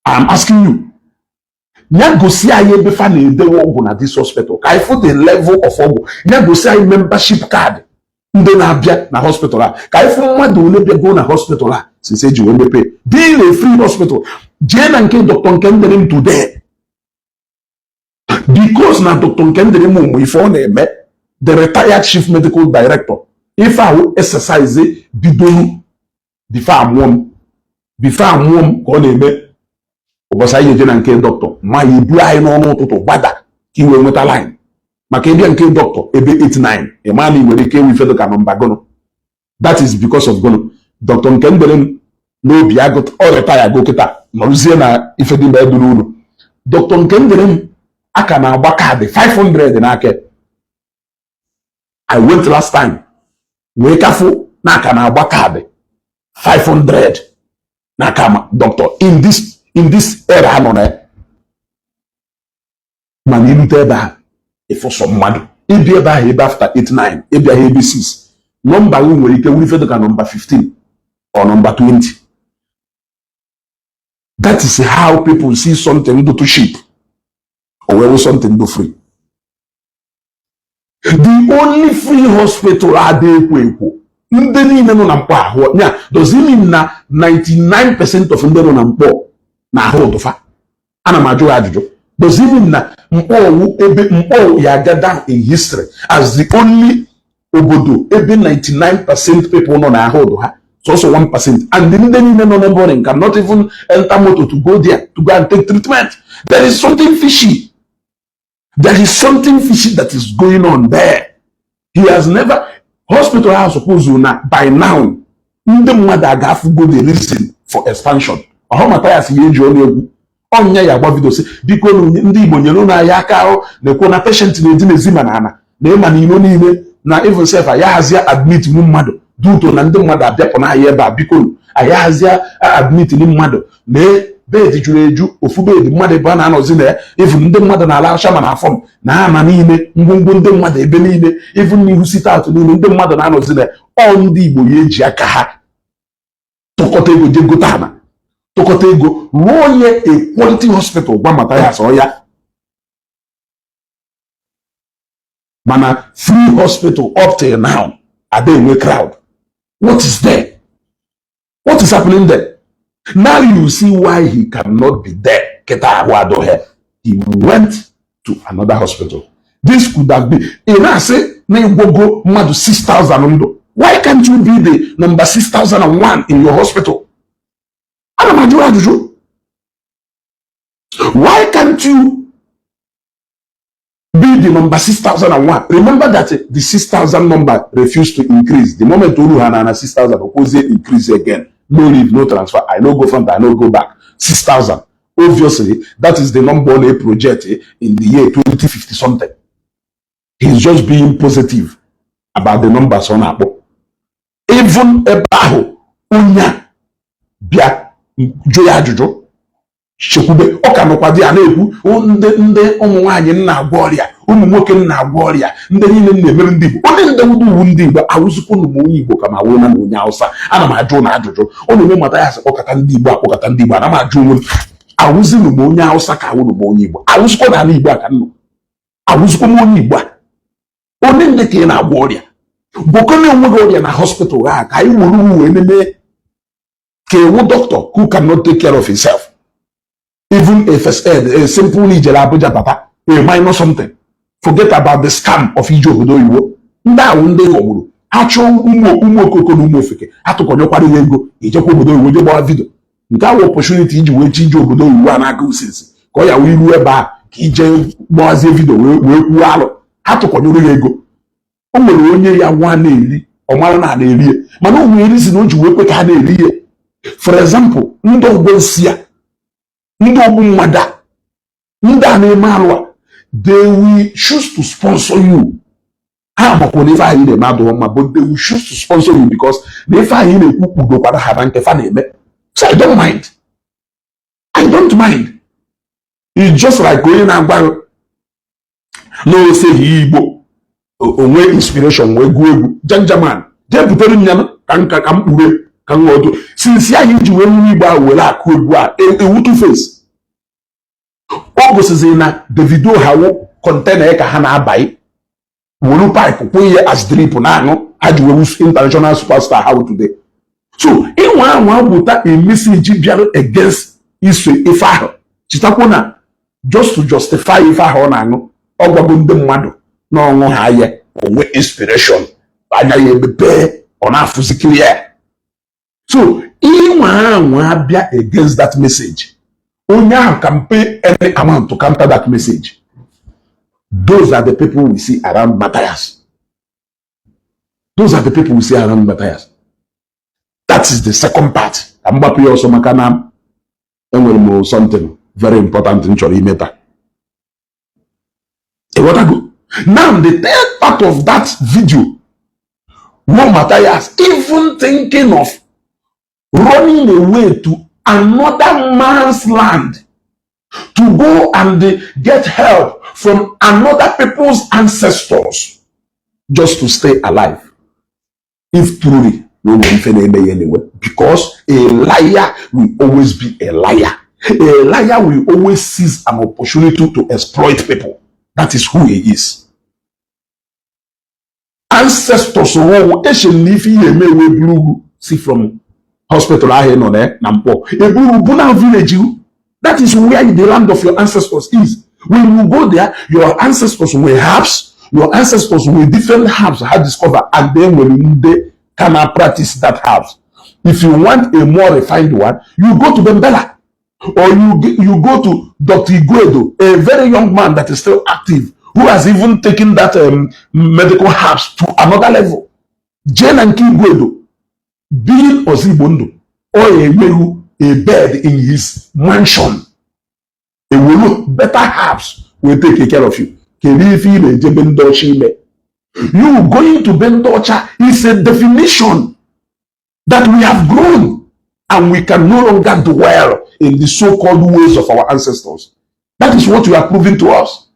I'm asking you, ya gosi anyị ebe fa na-edewe ọgwụ na this hospital, ka ifu the level of ọgwụ. Ya gosi anyị membership card ndị na-abịa na hospital a, ka ifu mmadụ ole bịago na hospital a since eji wee mepee. Being a free hospital, jee na nke Dr. Nkenderim today, because na Dr. Nkenderim ụmụ ife ọ na-eme, the retired chief medical director, ife ahụ exercise bidoro before amụọ m, before amụọ m ka ọ na-eme. Ụbọchị anyị eje na nke dọkịta ma ya ebu anyị n'ọnụ ụtụtụ gbada ka i wee nweta line maka ịbịa nke dọkịta ebe 89, ị ma na ị nwere ike ịnwe ife dịka nọmba gụnụ. That is because of gụnụ? Dr. Nkenderim n'obi agụ ọ retire go kịta, nọrụzie na ife dị mgbe dị n'ụlọ. Dr. Nkenderim a ka na-agba kaadị 500 n'aka. I went last time wee kafụ na aka na-agba kaadị 500 n'aka ma doctor in this era ha nọ na ya. Mana ilute ebe ahụ, ịfụsọ mmadụ ịbịa ebe ahụ ebe after 89, ịbịa ha ebe 6, nọmba gị nwere ike wuru ife dịka nọmba 15 or nọmba 20. That is how people see something do too cheap or wee something do free. The only free hospital ada ekwo ekwo, ndị niile nọ na Mkpọ ahụ ya. Does it mean na 99% of ndị nọ na Mkpọ na ahụ ụtụfa? Ana m ajụ ya ajụjụ. Does it mean na Mkpọ wu ebe Mkpọ ya aga down in history as the only obodo ebe 99% people nọ na ahụ ụdụ ha, sọsọ 1%, and ndị niile nọ neighboring cannot even enter motor to go there to go and take treatment? There is something fishy. There is something fishy that is going on there. He has never hospital ha suppose na by now ndị mmadụ aga-afụgo the reason for expansion. Ọhụ Mathias ya eji ọnụ egwu ọnya ya agba video sị, biko ndị Igbo, nyere ụnụ anyị aka ahụ na-ekwu na patient na-edinezi ma na ana na ịma na ilo niile na even sef ya hazie admit nu mmadụ duto na ndị mmadụ abịapụ n'ahịa ebe a. Biko, anyị hazie admit ni mmadụ na bed juru eju, ofu bed mmadụ ebe a na-anọzi na ya. Even ndị mmadụ na-ala acha ma na afọ m na ama niile, ngwongwo ndị mmadụ ebe niile, even n'ihu sit out niile, ndị mmadụ na-anọzi na ya. Ọ ndị Igbo ya eji aka ha tụkọta ego jee gote ana, tụkọta ego rụọ onye a quality hospital. Gwa Mathias ọ ya mana free hospital up till now ada enwe crowd. What is there? What is happening there? Now you see why he cannot be there. Kịta ahụ adọghị. He went to another hospital. This could have been ị na-asị na ịgwọgo mmadụ 6000 ndụ. Why can't you be the number 6001 in your hospital? Ana m ajụ ajụjụ. Why can't you be the number 6001? Remember that the 6000 number refused to increase. The moment olu ha na 6000 okwozie increase again. No leave, no transfer. I no go front, I no go back. 6000. Obviously, that is the number on a project in the year 2050 something. He's just being positive about the numbers ọ na-akpọ. Even ebe ahụ onye a bịa jụ ya ajụjụ. Chekwube ọ ka nọkwa dị a na-ekwu ndị ụmụ nwaanyị m na-agwọ ọrịa, ụmụ nwoke m na-agwọ ọrịa, ndị niile m na-emere ndị Igbo, onye ndị wudu uwu ndị Igbo awụzikwu m onye Igbo ka ma wụrụ na onye Hausa. Ana m ajụ na ajụjụ ọ na-eme mata ya sị kpọkọta ndị Igbo, akpọkọta ndị Igbo. Ana m ajụ onwe m, awụzinụ m onye Hausa ka awụnụ m onye Igbo? Awụzikwa n'ala Igbo a ka m nọ, awụzikwa m onye Igbo a? Onye ndị ka ị na-agwọ ọrịa, gwọkọ na onwe gị ọrịa na hospital ha ka anyị were uwe nene ka ewu doctor who cannot take care of himself, even a first aid, a simple ijere Abuja bata, a minor something. Forget about the scam of ije obodo oyibo. Ndị ahụ ndị ghọgburu ha chọọ ụmụ okoko na ụmụ ofeke ha tụkọnyekwara ya ego ijekwa obodo oyibo je gbawa video. Nke ahụ opportunity iji wee chi ije obodo oyibo a na-aga usinsi ka ọ ya wee ruo ebe a ka ije gbawazie video wee kwuo alụ ha tụkọnyere ya ego. O nwere onye ya nwa na-eri, ọ mara na na-eri ya, mana o nwere reason o ji wee kwe ka ha na-eri ya. For example, ndị ọgbọ nsị a, ndị ogbu mmadụ a, ndị a na-eme alụ a, they will choose to sponsor you. Ha makwa na ife anyị na-eme adịghị mma, but they will choose to sponsor you because na ife anyị na-ekwu kpudokwara ha na nke fa na-eme. So I don't mind, I don't mind. It's just like onye na-agwa gị na oseghị Igbo onwe inspiration wee gụọ egwu janjaman jee butere m ya ka nka ka m kpure ka m ghọọ since anyị ji wee nwere Igbo ahụ were akụ egwu a ewu two face. O gosiziri na Davido ha wụ container ka ha na-abaghị were pipe kwụ ihe as drip na-aṅụ ha ji wee international superstar ha today. So ịnwa anwa gwụta a message bịara against iso ife ahụ, chetakwa na just to justify ife ahụ ọ na-aṅụ, ọ gwago ndị mmadụ na ọṅụ ha ya onwe inspiration, anya ya emepee, ọ na-afụzi clear. So ịnwa anwa bịa against that message, onye ahụ can pay any amount to counter that message. Those are the people we see around Matthias. Those are the people we see around Matthias. That is the second part. Ka m gbapụ ya ọsọ maka na enwere m something very important m chọrọ ime taa. Ịghọtago? Now, the third part of that video wo Matthias even thinking of running away to another man's land to go and get help from another people's ancestors just to stay alive, if truly no nwere ife na-eme ya anyway, because a liar will always be a liar. A liar will always seize an opportunity to exploit people. That is who he is. Ancestors wụ eche na ife ihe eme ewe buru ugwu si from hospital ahụ ị nọ na mkpọ eburu bụ na village you. That is where the land of your ancestors is. When you go there, your ancestors were herbs, your ancestors were different herbs ha discover, and then when they can practice that herbs. If you want a more refined one, you go to Bembela or you go to Dr. Iguedo, a very young man that is still active, who has even taken that medical herbs to another level. Jee na nke Iguedo, being Ozigbo ndụ, ọ ya enyeghị a bed in his mansion, ewelu better herbs will take care of you. Kedu ife ị na-ejebe ndị ọcha ime? You going to be ndị ọcha is a definition that we have grown and we can no longer dwell in the so-called ways of our ancestors. That is what you are proving to us.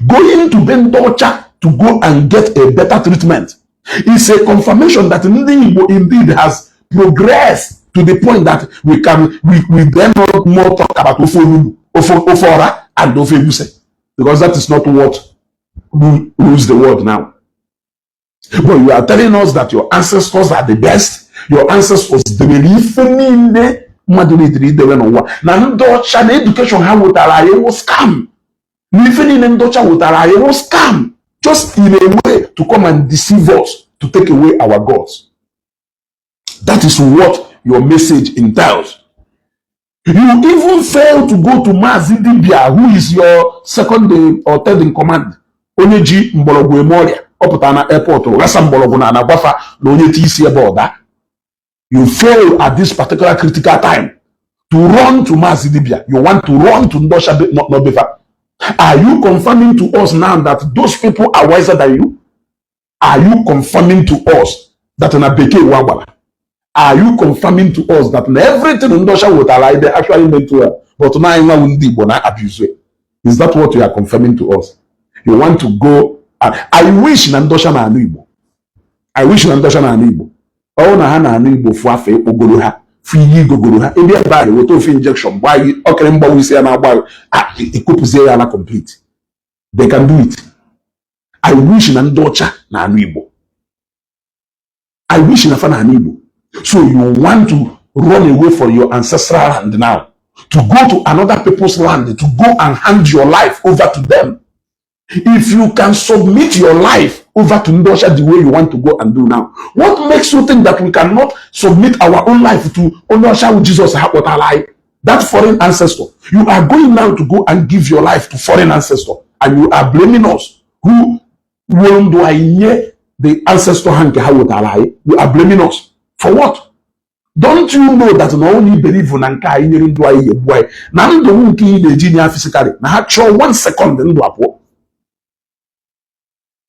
Going to be ndị ọcha to go and get a better treatment is a confirmation that ndị Igbo indeed has progressed to the point that we then not more talk about ofe onugbu, ofe ọra and ofe egusi, because that is not what rules the world now. But you are telling us that your ancestors are the best. Your ancestors debere ife niile mmadụ na-etiri idebe n'ụwa, na ndị ọcha na education ha wetara anyị wụ scam, na ife niile ndị ọcha wetara anyị wụ scam, just in a way to come and deceive us, to take away our gods. That is what your message entails. You even fail to go to Mazi Dibia, who is your second or third in command, onye ji mgbọrọgwụ eme ọrịa. Ọ pụtara na airport ghasa mgbọrọgwụ na anagwafa na onye ti isi ebe ọda. You fail at this particular critical time to run to Mazi Dibia. You want to run to Ndosha Nobefa. Are you confirming to us now that those people are wiser than you? Are you confirming to us that na bekee wa gbara? Are you confirming to us that na everything ndị ọcha wetara anyị, they actually meant well, but na anyị nwawu ndị Igbo na abuse it? Is that what you are confirming to us? You want to go and I wish na ndị ọcha na-anụ Igbo. I wish na ndị ọcha na-anụ Igbo. Ọwụ na ha na-anụ Igbo, fụ afọ ịkpọgoro ha, fụ ihe igogoro ha, ebe ebe ahụ weta ofe injection gbaa gị ọkịrị mgbawa isi ya na-agba, ekopụzie ya ala complete. They can do it. I wish na ndị ọcha na-anụ Igbo. I wish na fa na-anụ Igbo. So you want to run away from your ancestral land now to go to another people's land to go and hand your life over to them. If you can submit your life over to ndị ọcha the way you want to go and do now, what makes you think that we cannot submit our own life to onye ọcha wụ Jesus ha kpọtara anyị, that foreign ancestor? You are going now to go and give your life to foreign ancestor, and you are blaming us who were ndụ anyị nye the ancestor ha nke ha wetara anyị. You are blaming us for what? Don't you know that na only believe na nke anyị nyere ndụ anyị egbu anyị na ndụ nke ị na-eji nye physically na ha chọọ one second, ndụ apụọ?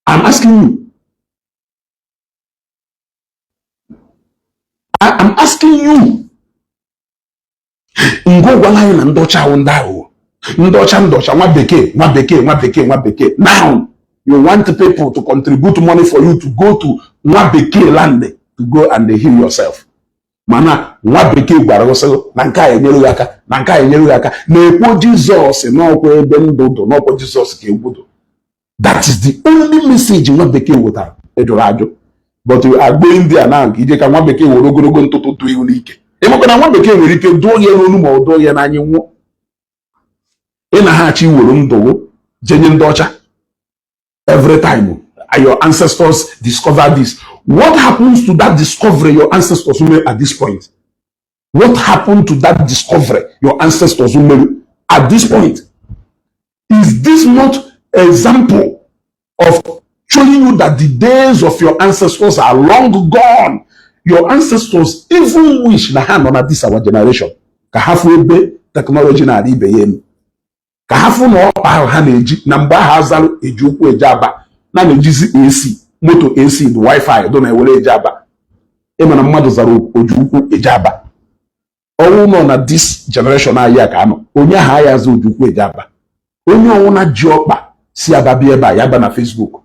I'm asking you. I am asking you. Ngwa, gwala anyị na ndị ọcha ahụ, ndị aghụghọ, ndị ọcha, ndị ọcha, nwa bekee, nwa bekee, nwa bekee, nwa bekee. Now you want people to contribute money for you to go to nwa bekee land to go and heal yourself. Mana nwa bekee gwara gị sị na nke a enyere gị aka, na nke a enyere gị aka, na-ekwo Jizọs n'ọkwa ebe ndụ dụ, n'ọkwa Jizọs ka egwu dụ. That is the only message nwa bekee wetara ejụrụ ajụ. But you are going there now ka ije ka nwa bekee were ogologo ntụtụ tụ ihu n'ike. Ịmakwa na nwa bekee nwere ike dụọ ya n'olu ma ọ dụọ ya n'anya, nwụọ. Ị na ha achọ iwere ndụ jenye ndị ọcha. Every time your ancestors discover this, what happens to that discovery your ancestors made at this point? What happened to that discovery your ancestors made at this point? Is this not example of showing you that the days of your ancestors are long gone? Your ancestors even wish na ha nọ na this our generation ka ha fụ ebe technology na-adị ibe ya elu, ka ha fụ na ọkpa ahụ ha na-eji na mgbe ahụ azalụ eji ụkwụ eje Aba na na-ejizi AC, moto AC dị, wifi dị na-ewere eje Aba. Ịma na mmadụ zara oji ụkwụ eje Aba. Ọnwụ nọ na this generation anyị a ka anọ, onye ahụ aya aza oji ụkwụ eje Aba. Onye ọnwụna ji ọkpa si Aba bịa ebe a, ya ba na Facebook.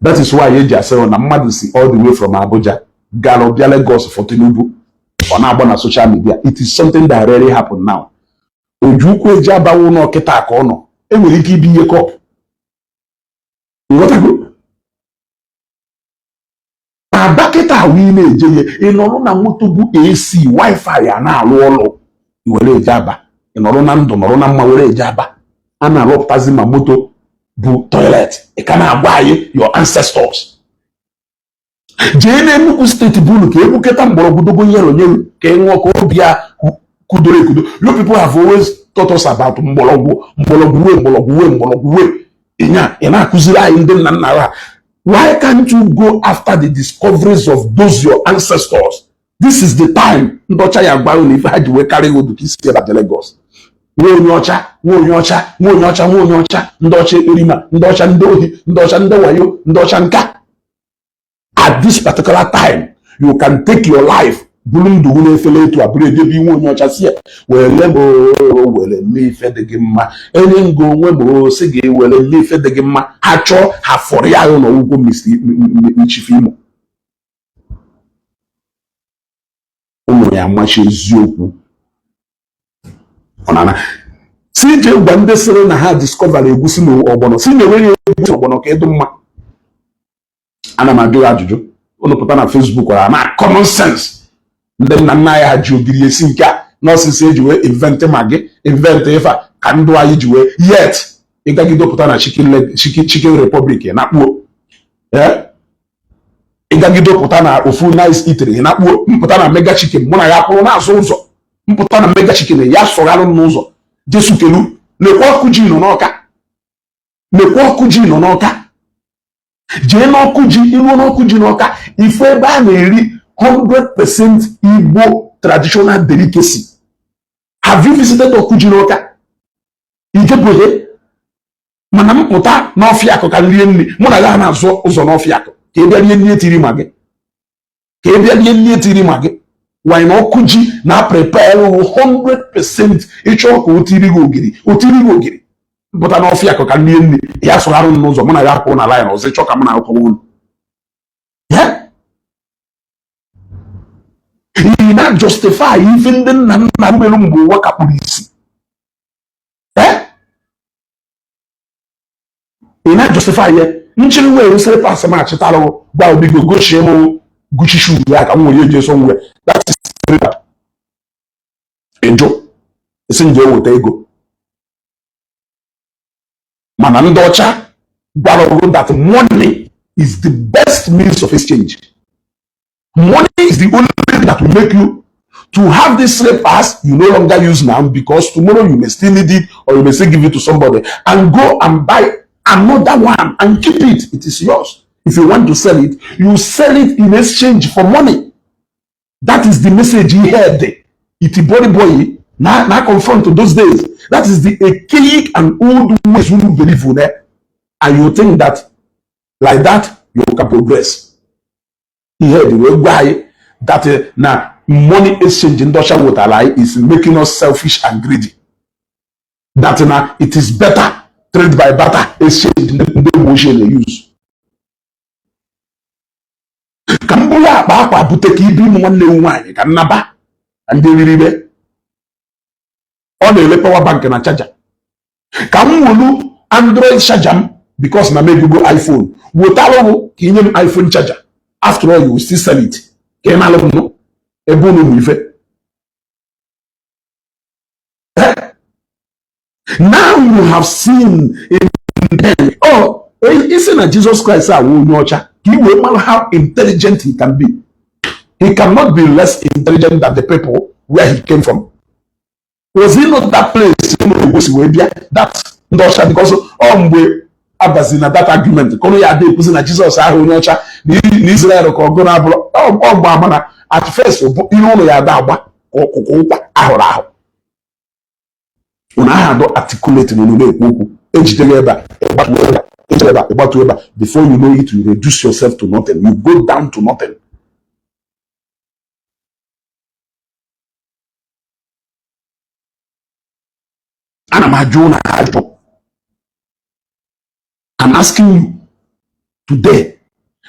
That is why eji asị na mmadụ si all the way from Abuja gara bịa Lagos for Tinubu, ọ na-agba na social media. It is something that rarely happen now. Oji ụkwụ eji abawo ụlọ kịta ka ọ nọ, enwere ike ibi ihe kọp. Nghọtago? Aba kịta wee na-eje ya, ị nọrọ na moto bụ AC, wifi a na-alụ ọlụ, i were eje Aba. Ị nọrọ na ndụ, nọrọ na mma, were eje Aba. A na-arụpụtazi ma moto bụ toilet. Ị ka na-agwa anyị your ancestors. Jee n'Enugu Steeti bụ unu ka egbuketa mgbọrọgwụ dogo yero nye ka ị ṅụọ ka obi ya kudoro ekudo. You people have always taught us about mgbọrọgwụ, mgbọrọgwụ wee, mgbọrọgwụ wee, mgbọrọgwụ wee. Ịnya ị na-akụziri anyị ndị nna nna ha. Why can't you go after the discoveries of those your ancestors? This is the time ndị ọcha ya gwa unu ife ha ji wee karịa odu ka isi ebe a Lagos. Nwa onye ọcha, nwa onye ọcha, nwa onye ọcha, nwa onye ọcha, ndị ọcha ekperima, ndị ọcha ndị ohi, ndị ọcha ndị wayo, ndị ọcha nka. At this particular time, you can take your life, buru ndụ gị n'efere etu a, bụrụ edebe inwe onye ọcha si ya were m oo, were mee ife dị gị mma. Enye ngo onwe m oo, sị gị were mee ife dị gị mma. Ha chọọ ha fọrọ ya ahụ n'ọgwụgwọ Mr. Imo. Ụmụ ya amachi eziokwu ọ na si ije gwa ndị sịrị na ha discover egusi na ọgbọnọ, si na-enweghị egusi ọgbọnọ ka ịdụ mma. Ana m ajụ ya ajụjụ. Unu pụta na Facebook ọ na common sense. Ndị nna nna anyị ha ji ogiri esi nke a n'ọsịsọ eji wee invent Maggi, invent ife a ka ndụ anyị ji wee yet ịgagide pụta na Chicken Republic na-akpuo, ịgagide pụta na ofu Nice Eatery na-akpuo, mpụta na Mega Chicken, mụ na ya kwụrụ n'azụ ụzọ, mpụta na Mega Chicken ya sọghalụ m n'ụzọ. Jesu kelu lekwa ọkụ ji nọ n'Ọka, lekwa ọkụ ji nọ n'Ọka. Jee n'ọkụ ji, iruo n'ọkụ ji n'Ọka, ife ebe a na-eri 100% Igbo traditional delicacy. Have you visited ọkụ ji n'Ọka? Ijebụghị. Mana mpụta n'ọfịa akụ ka rie nri, mụ na ya na-azụ ụzọ n'ọfịa akụ ka ị bịa rie nri etiri ma gị. Ka ị bịa rie nri etiri ma gị wanyị na ọkụ ji na prepare 100%. Ịchọ ka o tiri gị ogiri, o tiri gị ogiri. Pụta n'ọfịa akụ ka nrie nri ya sụgharụ m n'ụzọ, mụ na ya akwụ na line ọzọ. Ịchọ ka mụ na akọwa ụnụ ya, ị na-justify ife ndị nna nna mere mgbe ụwa kakpụrụ isi. Eh? Ị na-justify ya nchiri wee slippers m achịtalụ gwa obigo gochie m Gucci shoe ya ka m were eji eso nwe. That is ịjụ esi nje weta ego. Mana ndị ọcha gwara ọgụ that money is the best means of exchange. Money is the only thing that will make you to have this slippers you no longer use now, because tomorrow you may still need it or you may still give it to somebody and go and buy another one and keep it. It is yours. If you want to sell it, you sell it in exchange for money. That is the message he heard itibori boy na confront those days. That is the archaic and old ways we believe in it, and you think that like that you can progress. Ihe dị wee gwa anyị that na money exchange ndị ọcha wetara anyị is making us selfish and greedy, that na it is better trade by barter exchange ndị mgbe ochie na-use. Ka m bụrụ akpa akwa bute ka ibi ụmụ nwanne m nwaanyị ka nnaba ka ndị riribe ọ na-ele power bank na charger, ka m welu Android charger m because na m egogo iPhone, wetara ka inye m iPhone charger. After all, you will still sell it. Ka ị na-alụ m ebe unu mụ ife. Eh? Now you have seen in oh, isi na Jesus Christ awụ onye ọcha ka i wee mara how intelligent he can be. He cannot be less intelligent than the people where he came from. Was he not that place egosi wee bịa that ndị ọcha? Because ọ mgbe abazi na that argument ka ọnụ ya ada ekwuzi na Jizọs ahụ onye ọcha na Israel ka ọgụ na-abụrụ ọ mgbe ama na at first bụ ihe ụlọ ya ada agba ka ọkụkọ ụkwa ahụrụ ahụ unu aha adọ articulate na unu na-ekwu okwu ejidere ebe a, ịgbatuo ebe a, ejidere ebe a, ịgbatuo ebe a. Before you know it, you reduce yourself to nothing. You go down to nothing. Ana m ajụ unu ajụ. I'm asking you today.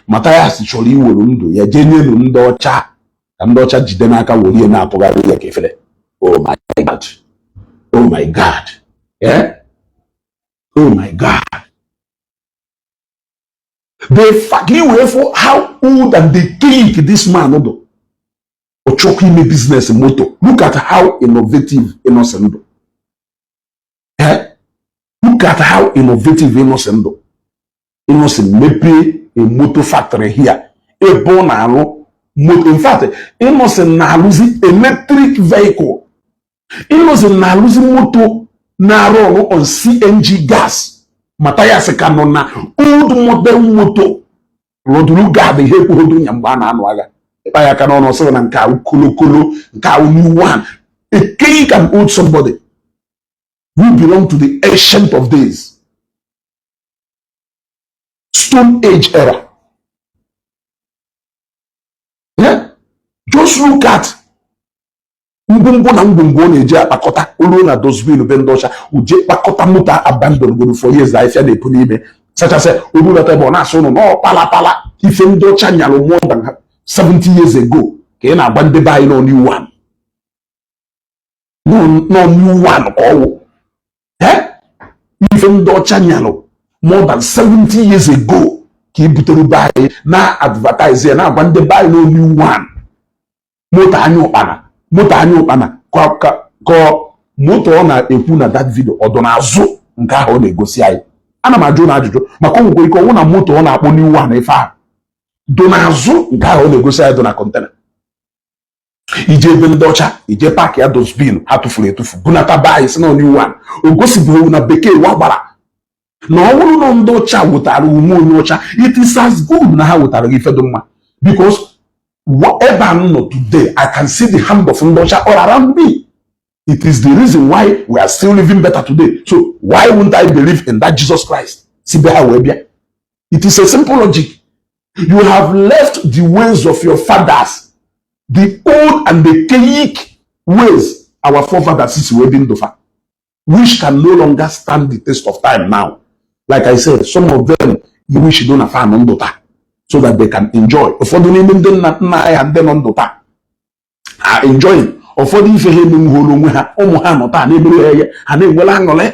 Mathias chọrọ iwere ndụ ya jee nyelu ndị ọcha ka ndị ọcha jide n'aka were ihe na-atụgharị ya ka efere. Oh my God, oh my God, eh? Oh my God. The fact wee fụ how old and the clique this man dị, ọ chọkwa ime business moto. Look at how innovative Innocent dị. Eh? Look at how innovative Innocent dị. Innocent mepee a motor factory here ebe ọ na-alụ moto. In fact, Innocent na-alụzi electric vehicle. Innocent na-alụzi moto na-arụ ọrụ on CNG gas. Mathias ka nọ na old model moto rọdụrụ gad ihe ekwughị nya mgbe a na-anụ agha ịkpa ya aka n'ọnụ ọsịrị na nke ahụ kolokolo, nke ahụ new one. A can old somebody who belong to the ancient of days, stone age era. Yeah? Just look at ngwongwo na ngwongwo ọ na-eji akpakọta olu na dustbin be ndị ọcha uje kpakọta moto abandon goro for years, ahịfịa na-epu n'ime sachasị olulata ebe ọ na-asụ ụnụ nọ palapala ife ndị ọcha nyalụ more than 70 years ago ka ị na-agba ndị be anyị nọ new one, nọ new one ka ọwụ. Eh? Ife ndị ọcha nyalụ more than 70 years ago ka i butere be anyị na advertise ya na-agwa ndị be anyị nọ new one. Moto anya ụkpana, moto anya ụkpana ka moto ọ na-ekwu na that video ọ dọ n'azụ nke ahụ ọ na-egosi anyị. Ana m ajụ na ajụjụ maka o nwekwa ike ọnwụ na moto ọ na-akpọ new one ife ahụ dọ n'azụ nke ahụ ọ na-egosi anyị dọ na container. Ije ebe ndị ọcha ije park ya dustbin ha tụfuru etufu bunata be anyị si na new one. O gosibeghị na bekee wa gbara na ọ bụrụ na ndị ọcha wetara ume onye ọcha, it is as good na ha wetara gị ife dị mma, because whatever I'm nọ today, I can see the hand of ndị ọcha all around me. It is the reason why we are still living better today. So why wouldn't I believe in that Jesus Christ si be ha wee bịa? It is a simple logic. You have left the ways of your fathers, the old and the archaic ways our forefathers si wee bi ndụ fa, which can no longer stand the test of time now. Like I said, some of them, you wish do na fa nọ ndụ taa so that they can enjoy. Ụfọdụ n'ime ndị nna nna anyị ha, ndị nọ ndụ taa are enjoying ụfọdụ ife ha emenwuhoro onwe ha. Ụmụ ha nọ taa na-emere ha ihe, ha na-enwere aṅụrị.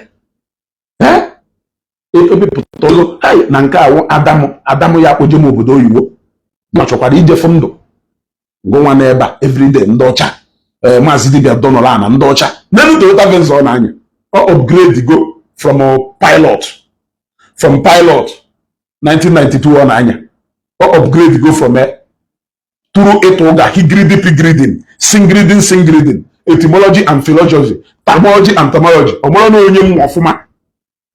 Ebepụta ọzọ na nke awụ Adamu Adamu ya kpoje m obodo oyibo ma chọkwara ijefu ndụ gụnwa n'ebe a everyday. Ndị ọcha, Maazị Dibia dọnọrọ na ndị ọcha n'elu Toyota Venza ọ na-anya. Ọ upgrade go from a Pilot, from Pilot 1992 ọ na-anya, ọ upgrade go from a through ịtụ ụga higridin pigridin singridin singridin, etymology and philology, tamology and tamology. Ọ mara na onye mmụ ọfụma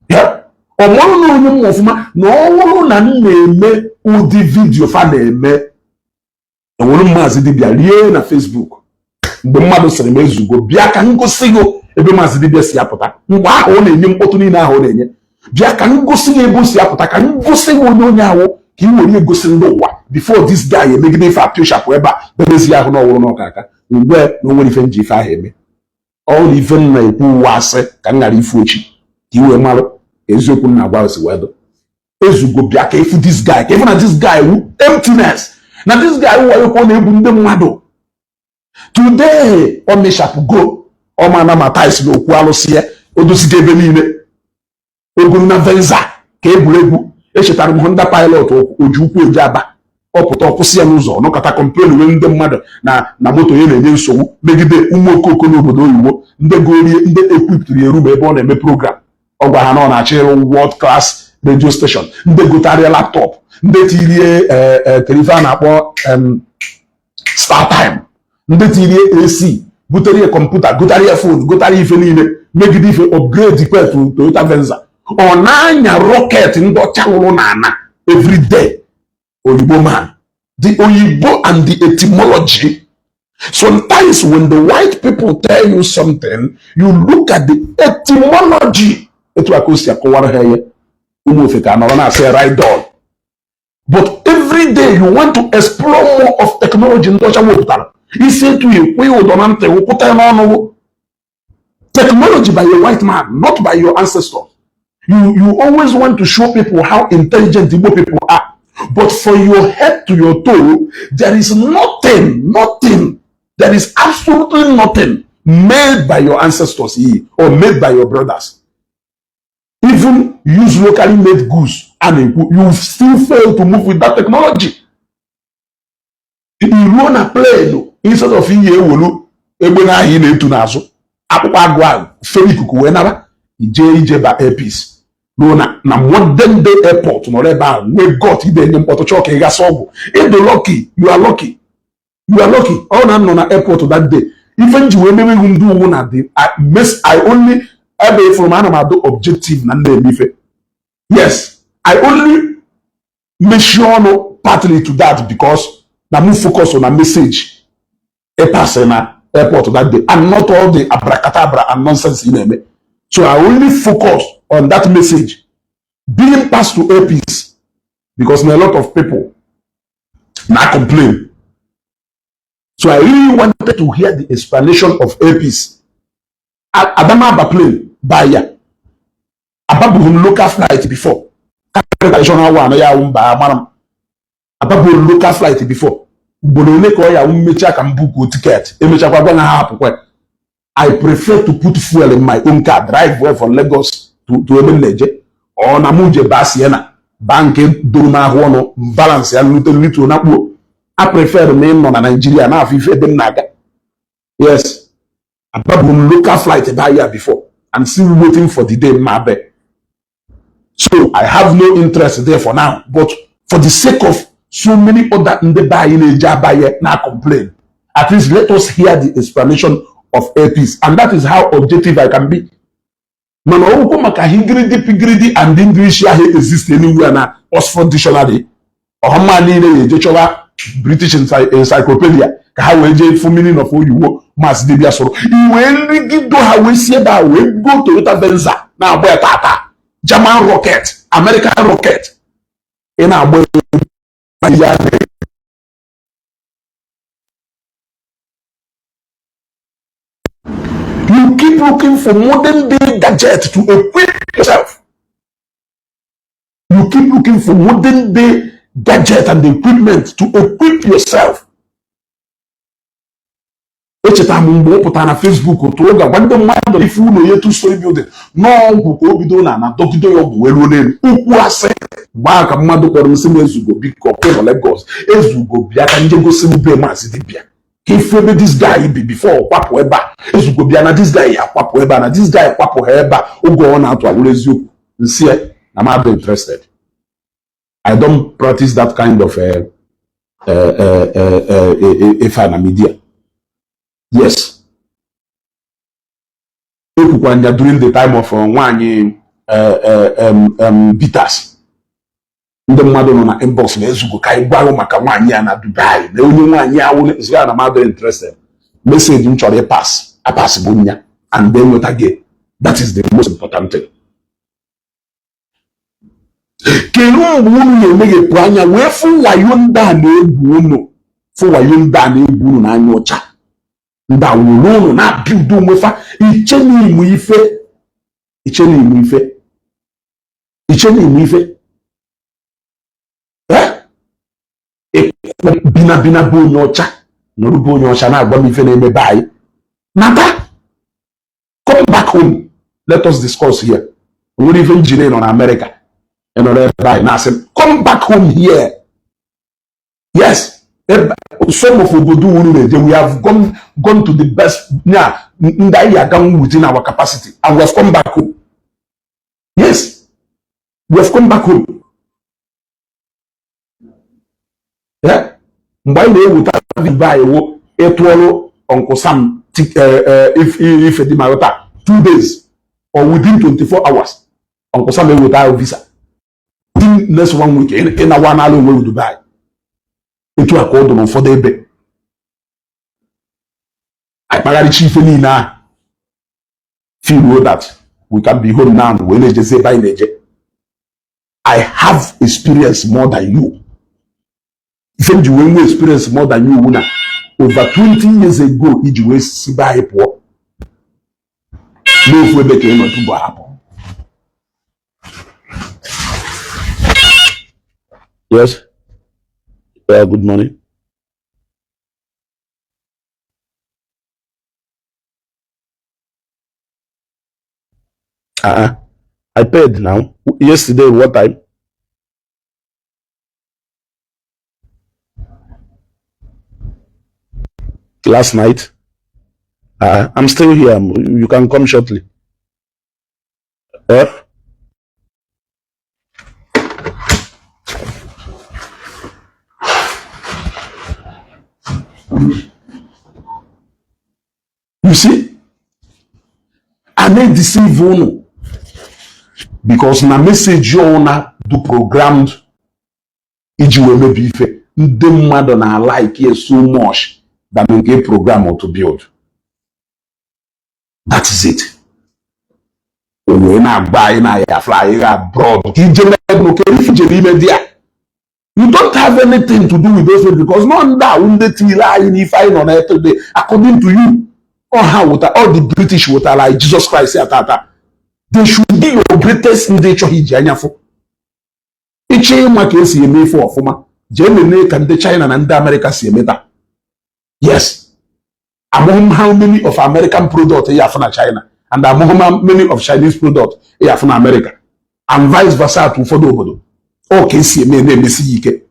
ya, ọ mara na onye mmụ ọfụma na ọ bụrụ na m na-eme ụdị video fa na-eme, enwere Maazị Dibia rie na Facebook. Mgbe mmadụ sịrị m, "Ezugo, bịa ka m gosi gị ebe Maazị Dibia si apụta," mgbe ahụ ọ na-enye mkpọtụ niile ahụ ọ na-enye, "Bịa ka m gosi gị ebe o si apụta, ka m gosi gị onye ahụ, ka ị were egosi ndị ụwa before this guy emegide ife apịchapụ ebe a bebezi ahụ na ọwụrụ n'ọka aka." Mgbe na o nwere ife nji ife ahụ eme, ọ na ife m na-ekwu ụwa asị ka m ghara ifu ochi, ka i wee marụ ka eziokwu m na-agwa si wee dụ. "Ezugo, bịa ka ifu this guy, ka ifu na this guy wu emptiness, na this guy wayokwa na-egbu ndị mmadụ." Today ọ meshapụgo, ọ ma na Matais na okwu alụsị ya o dosigo ebe niile oguru na Venza ka egwuregwu. Echetara m Honda Pilot oji ukwu eji aba, ọ pụta ọkwụsị ya n'ụzọ, nọkọta complain wee ndị mmadụ na moto ya na-enye nsogbu megide ụmụ okoko n'obodo oyibo, ndị gorie, ndị ekwipụtụrụ ya eruba ebe ọ na-eme program. Ọ gwa ha na ọ na-achọ ịrụ world class radio station, ndị gotarịa laptop, ndị tirie kerife a na-akpọ StarTime, ndị tirie AC, butere ya kọmputa, gotara ya phone, gotara ife niile, megide ife upgrade kwetu Toyota Venza. Ọ na-anya rocket ndị ọcha lụrụ n'ana everyday. Oyibo man, the oyibo and the etymology. Sometimes when the white people tell you something, you look at the etymology, etu a ka o si akọwara ha ya. Ụmụ ofe ka nọrọ na-asị right on, but every day you want to explore more of technology ndị ọcha wepụtara. Isi etu ekwe ụdọ na ntị wụpụta ya n'ọnụ. Technology by a white man, not by your ancestors. You always want to show people how intelligent Igbo people are, but for your head to your toe, there is nothing, nothing. There is absolutely nothing made by your ancestors or made by your brothers. Even use locally made goods and you still fail to move with that technology. Iruo na plane, instead of iyi ewelu egbe n'ahịa ị na-etu n'azụ akpụkpọ agụ ahụ fere ikuku wee naba ije ije ba Air Peace, ruo na modern day airport, nọrọ ebe ahụ nwee got ide enye mkpọtụ, chọọ ka ị gasị ọgwụ. Ịdụ lucky, you are lucky, you are lucky. Ọ na nọ na airport that day, ife nji wee mewe ihu ndị uwu na the I, miss, I only ebe ifuru m, ana m adụ objective na nna eme ife. Yes, I only mechie ọnụ partly to that because na mụ focus on na message ịpasị na airport that day and not all the abracadabra and nonsense ị na-eme. So I only focus on that message being passed to Air Peace because na a lot of people na complain. So I really wanted to hear the explanation of Air Peace. Adama aba plane by ya, ababughị m local flight before. Traditional one ya awụ mba amara m, ababughị m local flight before. Ugboro ole ka ọ ya awụ mmechaa ka m bukuo ticket, emechakwa gwa na ha hapụkwa. I prefer to put fuel in my own car, drive well from Lagos to ebe m na-eje. Ọ na mụ je baa Sienna, baa nke doro m ahụ ọnụ, balance ya lute lituo na kpuo. I prefer m ịnọ na Nigeria na-afụ ife ebe m na-aga. Yes, ababu m local flight ebe ya before and still waiting for the day ma be. So I have no interest there for now, but for the sake of so many other ndị be anyị na-eji abaye na complain, at least let us hear the explanation of Air Peace, and that is how objective I can be. Mana ọgwụkwọ maka higiridi pigiridi and English ahụ exist anywhere na Oxford Dictionary, ọhụma niile ya eje chọba British Encyclopedia ka ha wee jee fụ meaning of oyiwo Maazị Dibia sụrụ. Iwee nrigido ha wee si ebe a wee go Toyota Venza na-agba ya tata, German rocket, American rocket, ị na-agba. Ya. You keep looking for modern day gadget to equip yourself. You keep looking for modern day gadget and equipment to equip yourself. Echetara m mgbe ọ pụtara na Facebook tụrụ oge gwa ndị mmadụ ife ụlọ ya 2-story building n'ọgwụ ka o bido na na dọgide ya ọgwụ wee ruo n'elu ukwu. Asị mgbe ahụ ka mmadụ kpọrọ m sị m, "Ezugo, biko, ọkụ nọ Lagos, Ezugo, bịa ka nje gosi m be Maazị Dibịa ka ife ebe this guy bi before ọ kwapụ ebe a. Ezugo, bịa na this guy akwapụ ebe a, na this guy kwapụ ha ebe a." Oge ọ na-atụ awụrụ eziokwu, nsị na m adị interested. I don't practice that kind of ife na media. Yes, ekwukwa nya during the time of nwaanyị Bitters, ndị mmadụ nọ na inbox na, "Ezugo, ka anyị gwarụ maka nwaanyị a na Dubai na onye nwaanyị awụ." Ziga na mmadụ interested. Message m chọrọ ịpass apass bụ nya and enweta gị. That is the most important thing. Kedu mgbe unu na-emeghepụ anya wee fụ wayo ndị a na-egwu unu, fụ wayo ndị a na-egwu unu n'anya ọcha, ndị a wuru unu na-abịa udo onwe fa? Iche na ịmụ ife, iche na ịmụ ife, iche na ịmụ ife. Bina bina bụ onye ọcha nọrọ bụ onye ọcha na-agwa m ife na-eme be anyị. Nata, come back home, let us discuss here. Nwere ife njiri nọ na Amerịka, ị nọrọ ebe anyị na-asị m come back home here. Yes, some of obodo unu na-eje, we have gone to the best nya ndị anyị aga within our capacity and we have come back home. Yes, we have come back home. Yeah? Mgbe anyị na-eweta be anyị wụ ịtụ ọrụ Uncle Sam ife dị ma taa 2 days or within 24 hours, Uncle Sam eweta ahụ visa. Within next one week, ịnawa n'ala onwe Dubai. Etu a ka ọ dị n'ụfọdụ ebe. Anyị kpagharịcha ife niile ahụ, feel that we can be home now wee na-ejezi ebe anyị na-eje. I have experience more than you. Ife m ji wee nwee experience more than you na over 20 years ago iji wee si be anyị pụọ n'ofu ebe ka ị nọ tupu ahapụ. Yes. Yeah, good morning. Uh-uh. I paid now. Yesterday, what time? Last night. I'm still here. You can come shortly. Eh? You see, I may deceive unu because na message ọna do programmed iji wee mebi ife ndị mmadụ na like it so much than nke program to build. That is it. O wee na-agba anyị na ya fly abroad ka ije mee ife ijere ime dị ya. You don't have anything to do with those people because nọ ndị awụ ndị tiri anyị n'ife anyị nọ na today. According to you, all ha wụta, all the British wụtara anyị Jesus Christ ya tata. They should be your greatest ndị chọghị iji anya fụ. Ịchọ ịma ka esi eme ife ọfụma, jee nene ka ndị China na ndị America si eme taa. Yes, amụghị m how many of American product ya afụ na China and amụghị m how many of Chinese product ya afụ na America and vice versa to ụfọdụ obodo. Ọ ka esi eme na-emesi ya ike.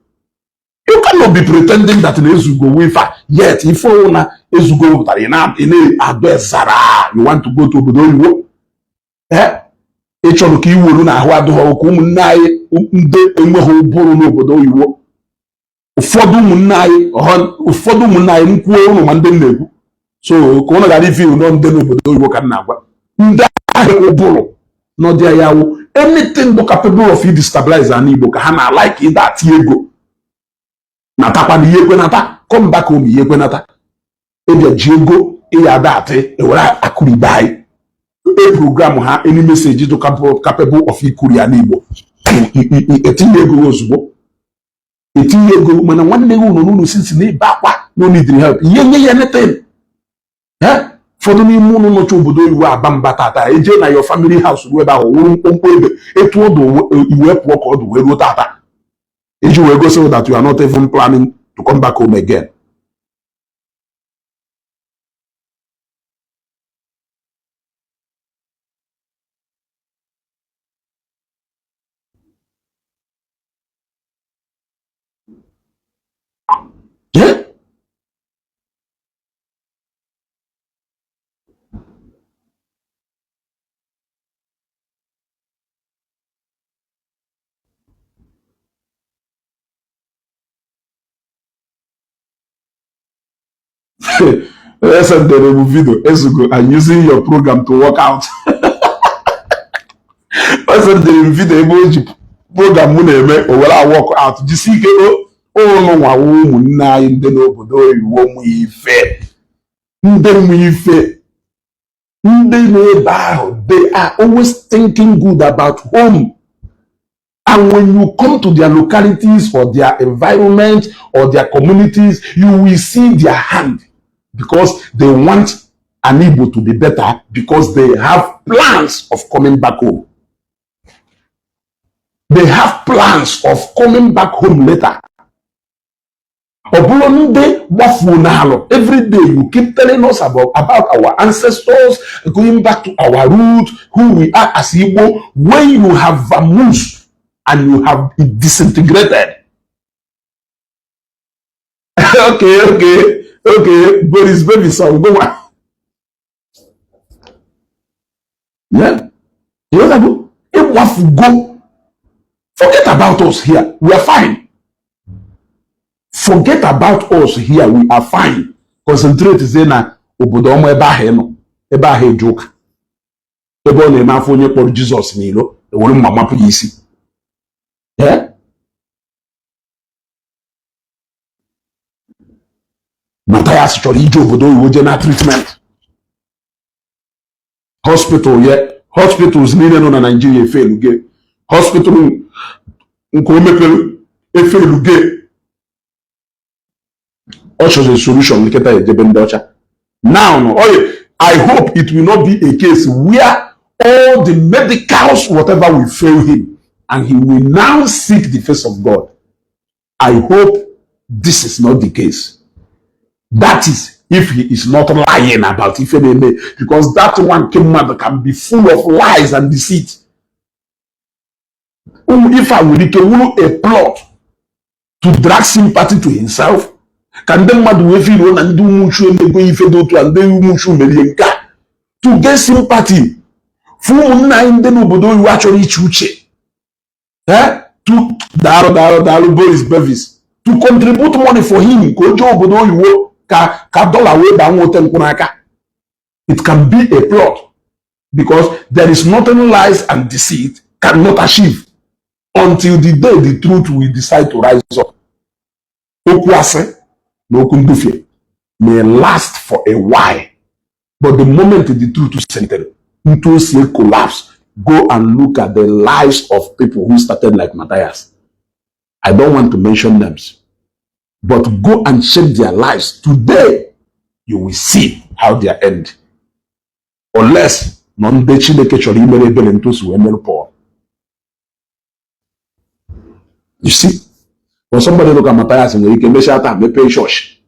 You cannot be pretending that na Ezugo wifa yet ife ọwụ na Ezugo wepụtara ị na-adọ ezara. You want to go to obodo oyibo, ee, ị chọrọ ka iwolu na ahụ adịghị ka ụmụnne anyị ndị enweghị ụbụrụ n'obodo oyibo. Ụfọdụ ụmụnne anyị, ụfọdụ ụmụnne anyị m kwuo ụnụ ma ndị m na-ekwu, so ka ụnụ ghara ife iwu nọ ndị n'obodo oyibo ka m na-agwa ndị ahụ ụbụrụ n'ọdị ya wụ anything bụ capable of destabilize ala Igbo ka ha na-like ịda ati ego natakwa na ihe ekwenata. Come back home, ihe ekwenata ịbịa ji ego ịya ada atị ewere akụribe anyị e program ha any message dị capable of ikuri ya n'Igbo, etinye ego ozugbo. Etinye ego, mana nwanne gị nọ n'ụlọ sinsi na-ebe akwa no need help. Ihe nye ya anything. Ụfọdụ n'ime ụnụ nọcha obodo oyibo aba mba tata, eje na your family house ruo ebe ahụ, wụrụ mkpọmkpọ ebe etu ọdụ iwe pụọ ka ọdụ wee ruo tata, iji wee gosi that you are not even planning to come back home again. Yeah? Esendere m video ezugo and using your program to work out. Esendere m video ebe o ji program mụ na-eme o were work out. Jisi ike ụnụ nwawo ụmụnne anyị ndị n'obodo oyibo mụ ife, ndị mụ ife, ndị na-ebe ahụ, they are always thinking good about home. And when you come to their localities or their environment or their communities, you will see their hand, because they want an Igbo to be better, because they have plans of coming back home. They have plans of coming back home later. Ọ bụrụ ndị gbafuo n'alụ, every day you keep telling us about our ancestors, going back to our roots, who we are as Igbo, when you have vamoosed and you have disintegrated. Okay, Boris baby song, go on. Yeah? You know that? Ịgbafugo. Forget about us here. We are fine. Forget about us here. We are fine. Concentrate zie na obodo ọma ebe ahụ ị nọ, ebe ahụ eje ụka, ebe ọ na-eme afọ onye kpọrọ Jizọs n'ilo, ewere mma mapụ ya isi. Eh? Matthias chọrọ ije obodo oyibo jee na treatment. Hospital ye, hospitals niile nọ na Nigeria efeluge. Hospital nke o mepere efeluge. Ọ chọrọ solution nkịta ejebe ndị ọcha. Now, oye, I hope it will not be a case where all the medicals whatever will fail him and he will now seek the face of God. I hope this is not the case. That is if he is not lying about ife na-eme, because that one mmadụ can be full of lies and deceit. Ife a nwere ike wuru a plot to drag sympathy to himself, ka ndị mmadụ wee firuo na ndị umuchu emego ife dị otu a, ndị umuchu merie nke a, to get sympathy fụ ụmụnna anyị ndị n'obodo oyibo achọrọ iche uche. To daalụ daalụ daalụ Boris Bevis, to contribute money for him ka o jee obodo oyibo, ka dollar wee baa nwote nkwụ n'aka. It can be a plot, because there is nothing lies and deceit cannot achieve until the day the truth will decide to rise up. Okwu asị na okwu ndufie may last for a while, but the moment the truth settled, ntu o si collapse. Go and look at the lives of people who started like Matthias. I don't want to mention names, but go and check their lives today. You will see how they end, unless na ndị Chineke chọrọ imere ebere ntosi wee mere Paul. You see, when somebody look at Matthias, nwere ike mechaa taa mepee chọọchị,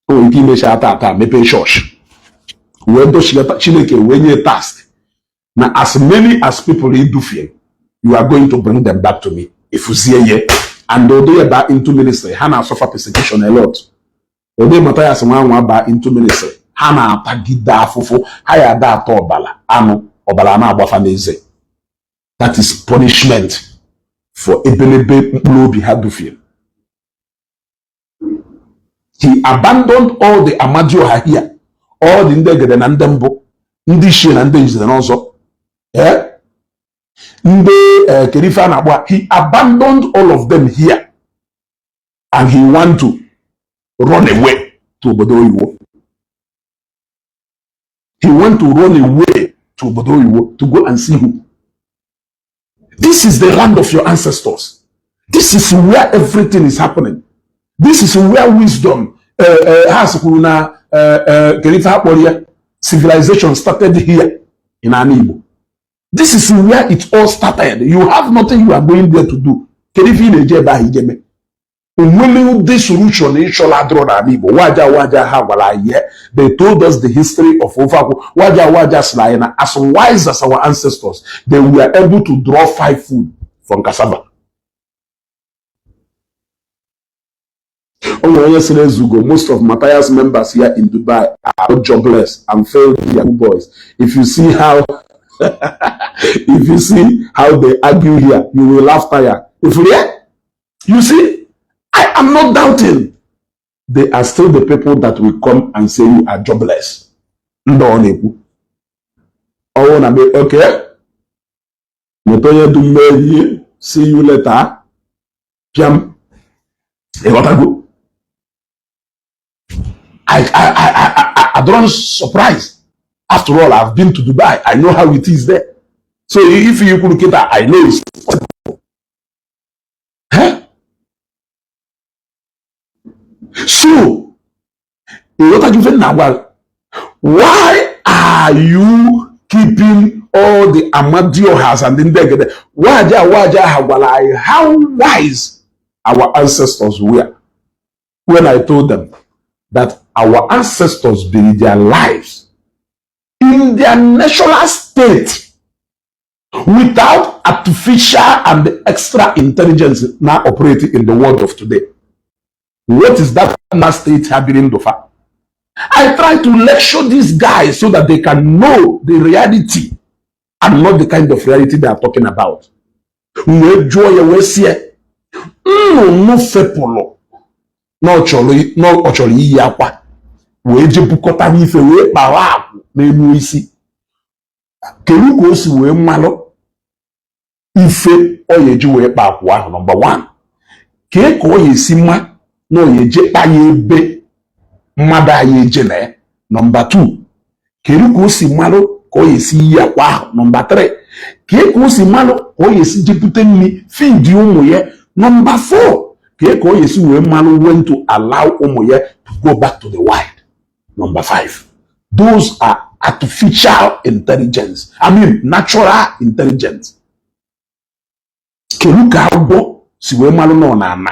o nwere ike imechaa taa taa mepee chọọchị wee dochigata Chineke wee nye task na as many as people idufie, you are going to bring them back to me. Efuzie ye and ụdị ya baa into ministry, ha na-asuffer persecution a lot. Ụdị Matthias nwa nwa baa into ministry, ha na-atagide afụfụ, ha ya ada atọ ọbala anụ ọbara na-agbafa n'eze. That is punishment for ebelebe mkpụrụ obi ha dufie. He abandoned all the Amadioha here, all the ndị egede na ndị mbụ, ndị ichie na ndị nze na ọzọ, ndị kedu ife a na-akpọ. He abandoned all of them here and he want to run away to obodo oyibo. He want to run away to obodo oyibo to go and see who. This is the land of your ancestors. This is where everything is happening. This is where wisdom ha kwuru na kedu ife ha kpọrọ ya, civilization started here in ala Igbo. This is where it all started. You have nothing you are going there to do. Kedu ife ị na-eje ebe ahụ ije mee? Onwere ụdị solution ịchọla adịrọ n'ala Igbo. Waja waja ha gwara anyị, they told us the history of ofe akwụ. Waja waja sịrị anyị na as wise as our ancestors, they were able to draw five food from cassava. O nwere onye sịrị ezugo, most of Matthias members here in Dubai are jobless and failed Yahoo boys. If you see how they argue here, you will laugh tire. If you see, I am not doubting. They are still the people that will come and say you are jobless. Ndị ọ na-ekwu. Ọwụ na me, okay. Nweta onye du mmeri, see you later. Piam. Ịghọtago? I don't surprise. After all, I've been to Dubai. I know how it is there. So if you could get that, I know it's possible. Huh? So, ịghọtago ife na-agwa, why are you keeping all the Amadiohas and the Ndegede? Waja waja ha gwara anyị how wise our ancestors were when I told them that our ancestors built their lives in their natural state without artificial and extra intelligence now operating in the world of today. What is that state happening so far? I try to lecture these guys so that they can know the reality and not the kind of reality they are talking about. Wee jụọ ya wee sie nnụnụ fepụlụ na ọ chọrọ iyi akwa wee jepụkọtara ife wee kpawa akwụ n'elu isi, kedu ka o si wee mmalụ ife ọ ya eji wee kpa akwụ ahụ? Number 1, kee ka ọ ya esi mma na ọ ya eje kpa ya ebe mmadụ anyị eje na ya? Number 2, kedu ka o si malụ ka ọ ya esi yi akwa ahụ? Number 3, kee ka o si malụ ka ọ ya esi jepụta nri feed ụmụ ya? Number 4, kee ka ọ ya esi wee malụ when to allow ụmụ ya to go back to the wild? Number 5, those are artificial intelligence, I mean natural intelligence. Kedu ka agwọ si wee malụ na ọ na-ana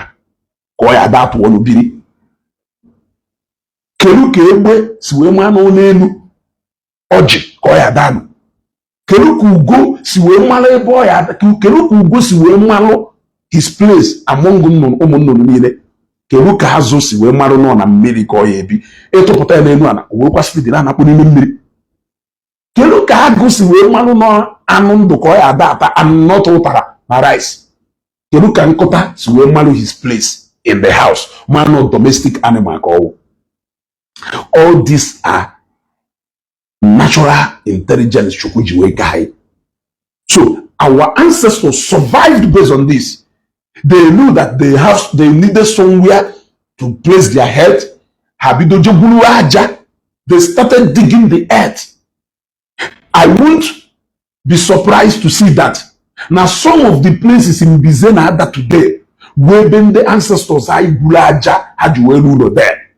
ka ọ ya ada pụọ n'ubiri? Kedu ka egbe si wee maa n'ụlọ elu ọjị ka ọ ya danụ? Kedu ka ugo si wee malụ ebe ọ ya? Kedu ka ugo si wee malụ his place among nnụnụ, ụmụ nnụnụ niile? Kedu ka azụ si wee marụ nọ na mmiri ka ọ ya ebi, ịtụpụta ya n'elu ala o werekwa speed na-anakpụ n'ime mmiri? Kedu ka agụ si wee malụ nọ anụ ndụ ka ọ ya ada ata anụ ụtara na rice? Kedu ka nkụta si wee malụ his place in the house, manụ domestic animal ka ọwụ? All these are natural intelligence Chukwu ji wee gaa. So our ancestors survived based on this. They knew that they needed somewhere to place their head. Ha bido jegburu aja. They started digging the earth. I won't be surprised to see that na some of the places in Mbaise na Ada today where been the ancestors anyị gwuru aja ha ji wee ụlọ there.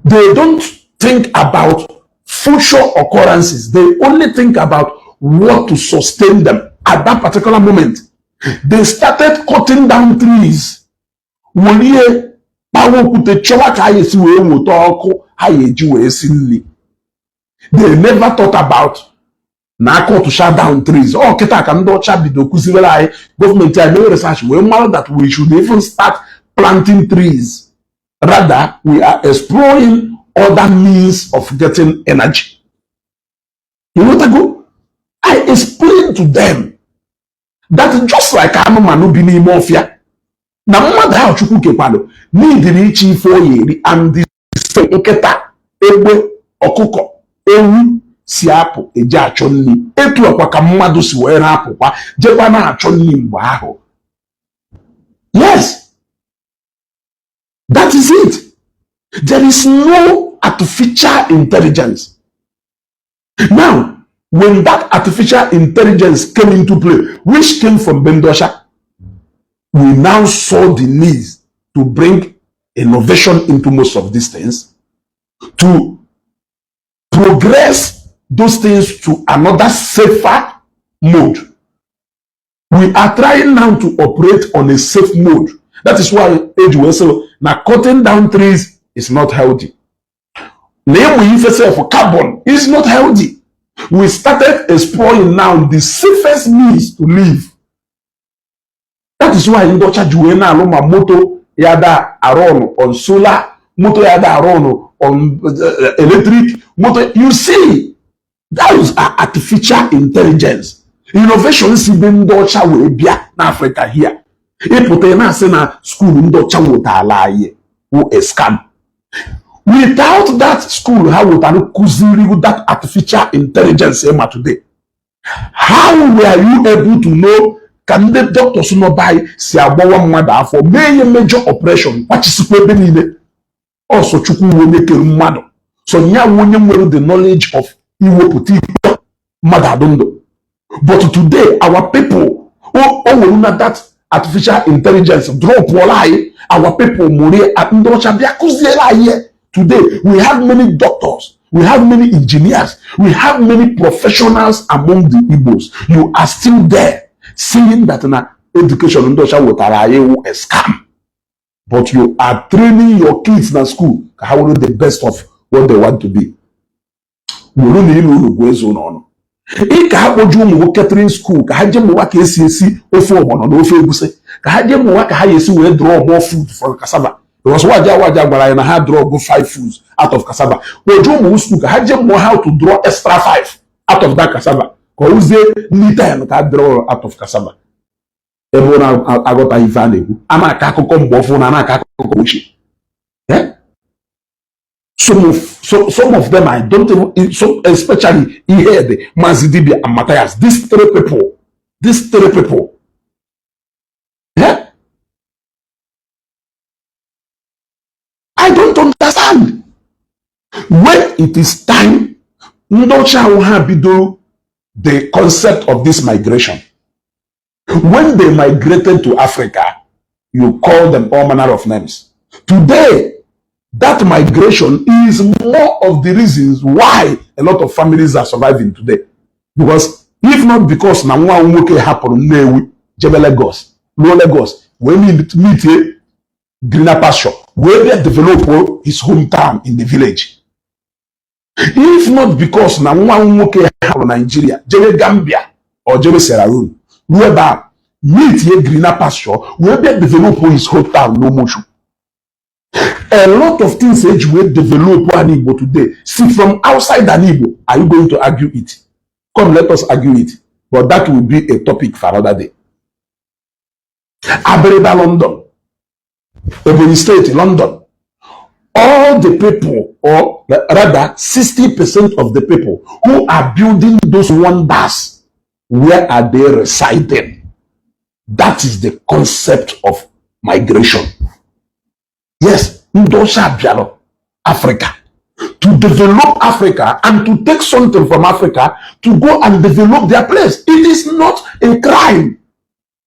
They don't think about future occurrences. They only think about what to sustain them at that particular moment. They started cutting down trees, welie kpawa okwute, chọwa ka ha esi wee nweta ọkụ ha ya eji wee si nri. They never thought about na aka tụcha down trees. Ọ kịta ka ndị ọcha bido kụziwere anyị, gọọmenti anyị mere research wee mara that we should even start planting trees. Rather, we are exploring other means of getting energy. You know go, I explained to them that just like anụmanụ bi n'ime ọfịa na mmadụ ahụ Chukwu kekwalụ n'idiri iche ife ọ ya eri, and the nkịta, egbe, ọkụkọ, ewu si apụ eje achọ nri, etu ọkwa ka mmadụ si wee na-apụkwa jekwa na-achọ nri mgbe ahụ. Yes, that is it. There is no artificial intelligence. Now, when that artificial intelligence came into play, which came from Bendosha, We now saw the need to bring innovation into most of these things, to progress those things to another safer mode. We are trying now to operate on a safe mode. That is why age will say now cutting down trees is not healthy. Na ịmụ ife sef carbon is not healthy. We started exploring now the safest means to live. That is why ndị ọcha ji wee na-alụ ma moto ya da arụ ọnụ on solar, moto ya da arụ ọnụ on electric moto. You see, those are artificial intelligence innovation si be ndị ọcha wee bịa n'Africa here. Ịpụta na-asị na school ndị ọcha wetala anyị wụ a scam. Without that school ha wetara kụziri that artificial intelligence ịma today, how were you able to know ka ndị doctors nọ be anyị si agbawa mmadụ afọ, mee ihe major operation, kwachisikwa ebe niile? Ọsọ Chukwu onye kere mmadụ, so nya onye nwere the knowledge of iwepụta ikpe mmadụ adụ ndụ. But today our people o were na that artificial intelligence dropụọla anyị. Our people mụrụ ndị ọcha bịa kụziere anyị. Today we have many doctors, we have many engineers, we have many professionals among the Igbos. You are still there saying that na education ndị ọcha wetara anyị wụ a scam, but you are training your kids na school ka ha were the best of what they want to be. Were na ilu unu gwa eze ụlọ ọnụ ị ka ha kpoju ụmụ nwoke catering school ka ha jee mụwa ka esi esi ofe ọgbọnọ na ofe egusi, ka ha jee mụwa ka ha esi wee draw more food from cassava, because waja waja gwara anyị na ha draw go five foods out of cassava. Kpoju ụmụ school ka ha jee mụọ how to draw extra five out of that cassava, ka ọ wụzie nni 10 ka a draw out of cassava. Ebe ọ na-aghọtaghị ife a na-ekwu, a na-akọ akụkọ mgbe ọfụ na na-akọ akụkọ ochie. Eh? Some of them, I don't even so, especially Ihede, Mazi Dibia and Matthias. These three people, these three people. Yeah? I don't understand. When it is time, ndị ọcha ahụ ha bidoro the concept of this migration. When they migrated to Africa, you call them all manner of names. Today, that migration is more of the reasons why a lot of families are surviving today. Because if not because na nwa nwoke hapụrụ Nnewi jebe Lagos, ruo Lagos, wee meet a greener pasture, wee bịa develop his hometown in the village. If not because na nwa nwoke hapụrụ Nigeria jebe Gambia or jebe Sierra Leone, ruo ebe a meet a greener pasture, wee bịa develop his hometown n'Omochu. A lot of things eji wee develop an Igbo today, see, from outside an Igbo. Are you going to argue it? Come, let us argue it, but that will be a topic for another day. Abiriba, London, Ebonyi State, London, all the people, or rather 60% of the people who are building those wonders, where are they residing? That is the concept of migration. Yes, ndị ọcha bịara Africa to develop Africa and to take something from Africa to go and develop their place. It is not a crime.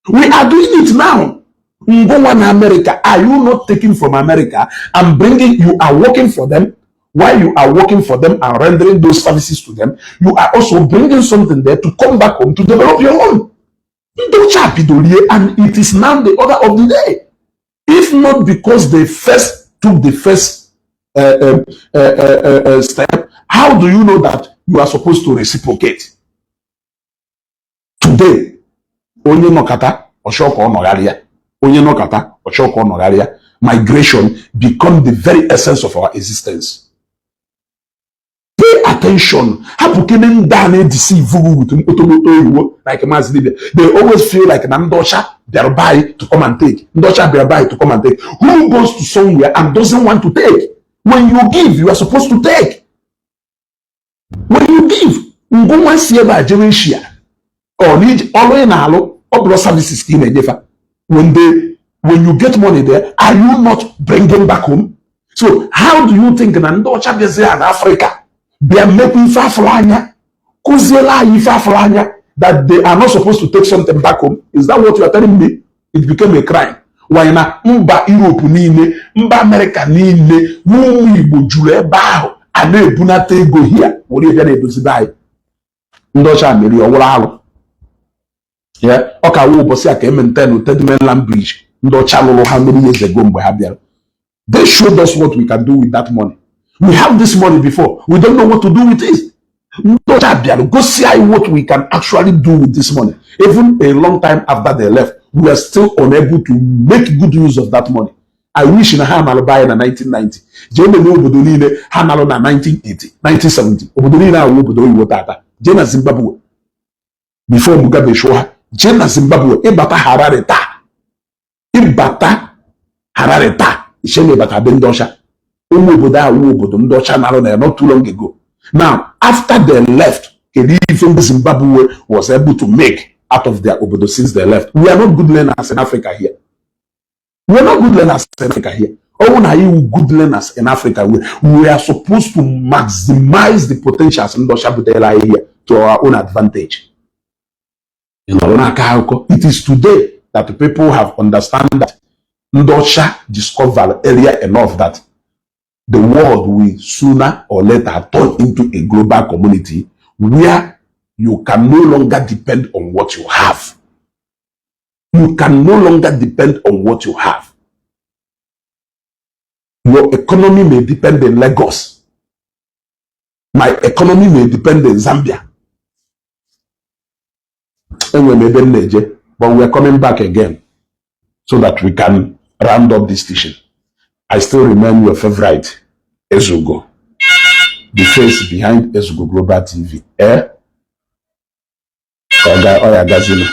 We are doing it now. Ngwa na America, are you not taking from America and bringing? You are working for them. While you are working for them and rendering those services to them, you are also bringing something there to come back home to develop your own. Ndị ọcha bidorie, and it is now the order of the day. If not because they first took the first step, how do you know that you are supposed to reciprocate? Today, onye nọkata ọchọ ka ọ nọgharịa, onye nọkata ọchọ ka ọ nọgharịa. Migration become the very essence of our existence. Pay attention. Hapụ kene ndị a na-edeceive with mkpotomoto oyibo like Maazị Dibia. They always feel like na ndị ọcha bịara by to come and take, ndị ọcha bịara by to come and take. Who goes to somewhere and doesn't want to take? When you give, you are supposed to take. When you give, ngụnwa si ebe a jere Asia ọ na ọrụ ị na-alụ, ọ bụrụ services ka ị na-enyefa, when you get money there, are you not bringing back home? So how do you think na ndị ọcha bịazie na Africa bịa mekwa ife afụrụ anya, kụziela anyị ife afụrụ anya, that they are not supposed to take something back home? Is that what you are telling me? It became a crime. Why na mba Europe niile, mba Amerịka niile, ụmụ Igbo juru ebe ahụ a na-ebunata ego hia were bịa na-edozibe anyị. Ndị ọcha meri ọwụrụ alụ ya. Ọ ka wụ ụbọchị a ka e maintain Third Mainland Bridge ndị ọcha lụrụ ha many years ago. Mgbe ha bịara, they showed us what we can do with that money. We have this money before, we don't know what to do with it. Ndị ọcha bịara gosi anyị what we can actually do with this money. Even a long time after they left, we are still unable to make good use of that money. I wish na ha nalụ be anyị na 1990. Jee meme obodo niile ha nalụ na 1980, 1970, obodo niile awụ obodo oyibo tata. Jee na Zimbabwe before Mugabe chụọ ha. Jee na Zimbabwe, ịbata Harare taa, ịbata Harare taa, iche na ịbata be ndị ọcha. Ụmụ obodo ahụ, obodo ndị ọcha narụ na ya not too long ago. Now, after they left, kedu ife ndị Zimbabwe was able to make out of their obodo since they left? We are not good learners in Africa here. We are not good learners in Africa here. Ọwụ na anyị good learners in Africa, we are supposed to maximize the potentials ndị ọcha butere anyị here to our own advantage. Ị nọrọ n'aka akụkọ. It is today that the people have understand that ndị ọcha discovered earlier enough that the world will sooner or later turn into a global community where you can no longer depend on what you have. You can no longer depend on what you have. Your economy may depend in Lagos. My economy may depend in Zambia. Enwere m ebe m na-eje, but we are coming back again so that we can round up this teaching. I still remain your favorite Ezugo, the face behind Ezugo Global TV. Eh? Ọ ga ọ ya gazinu.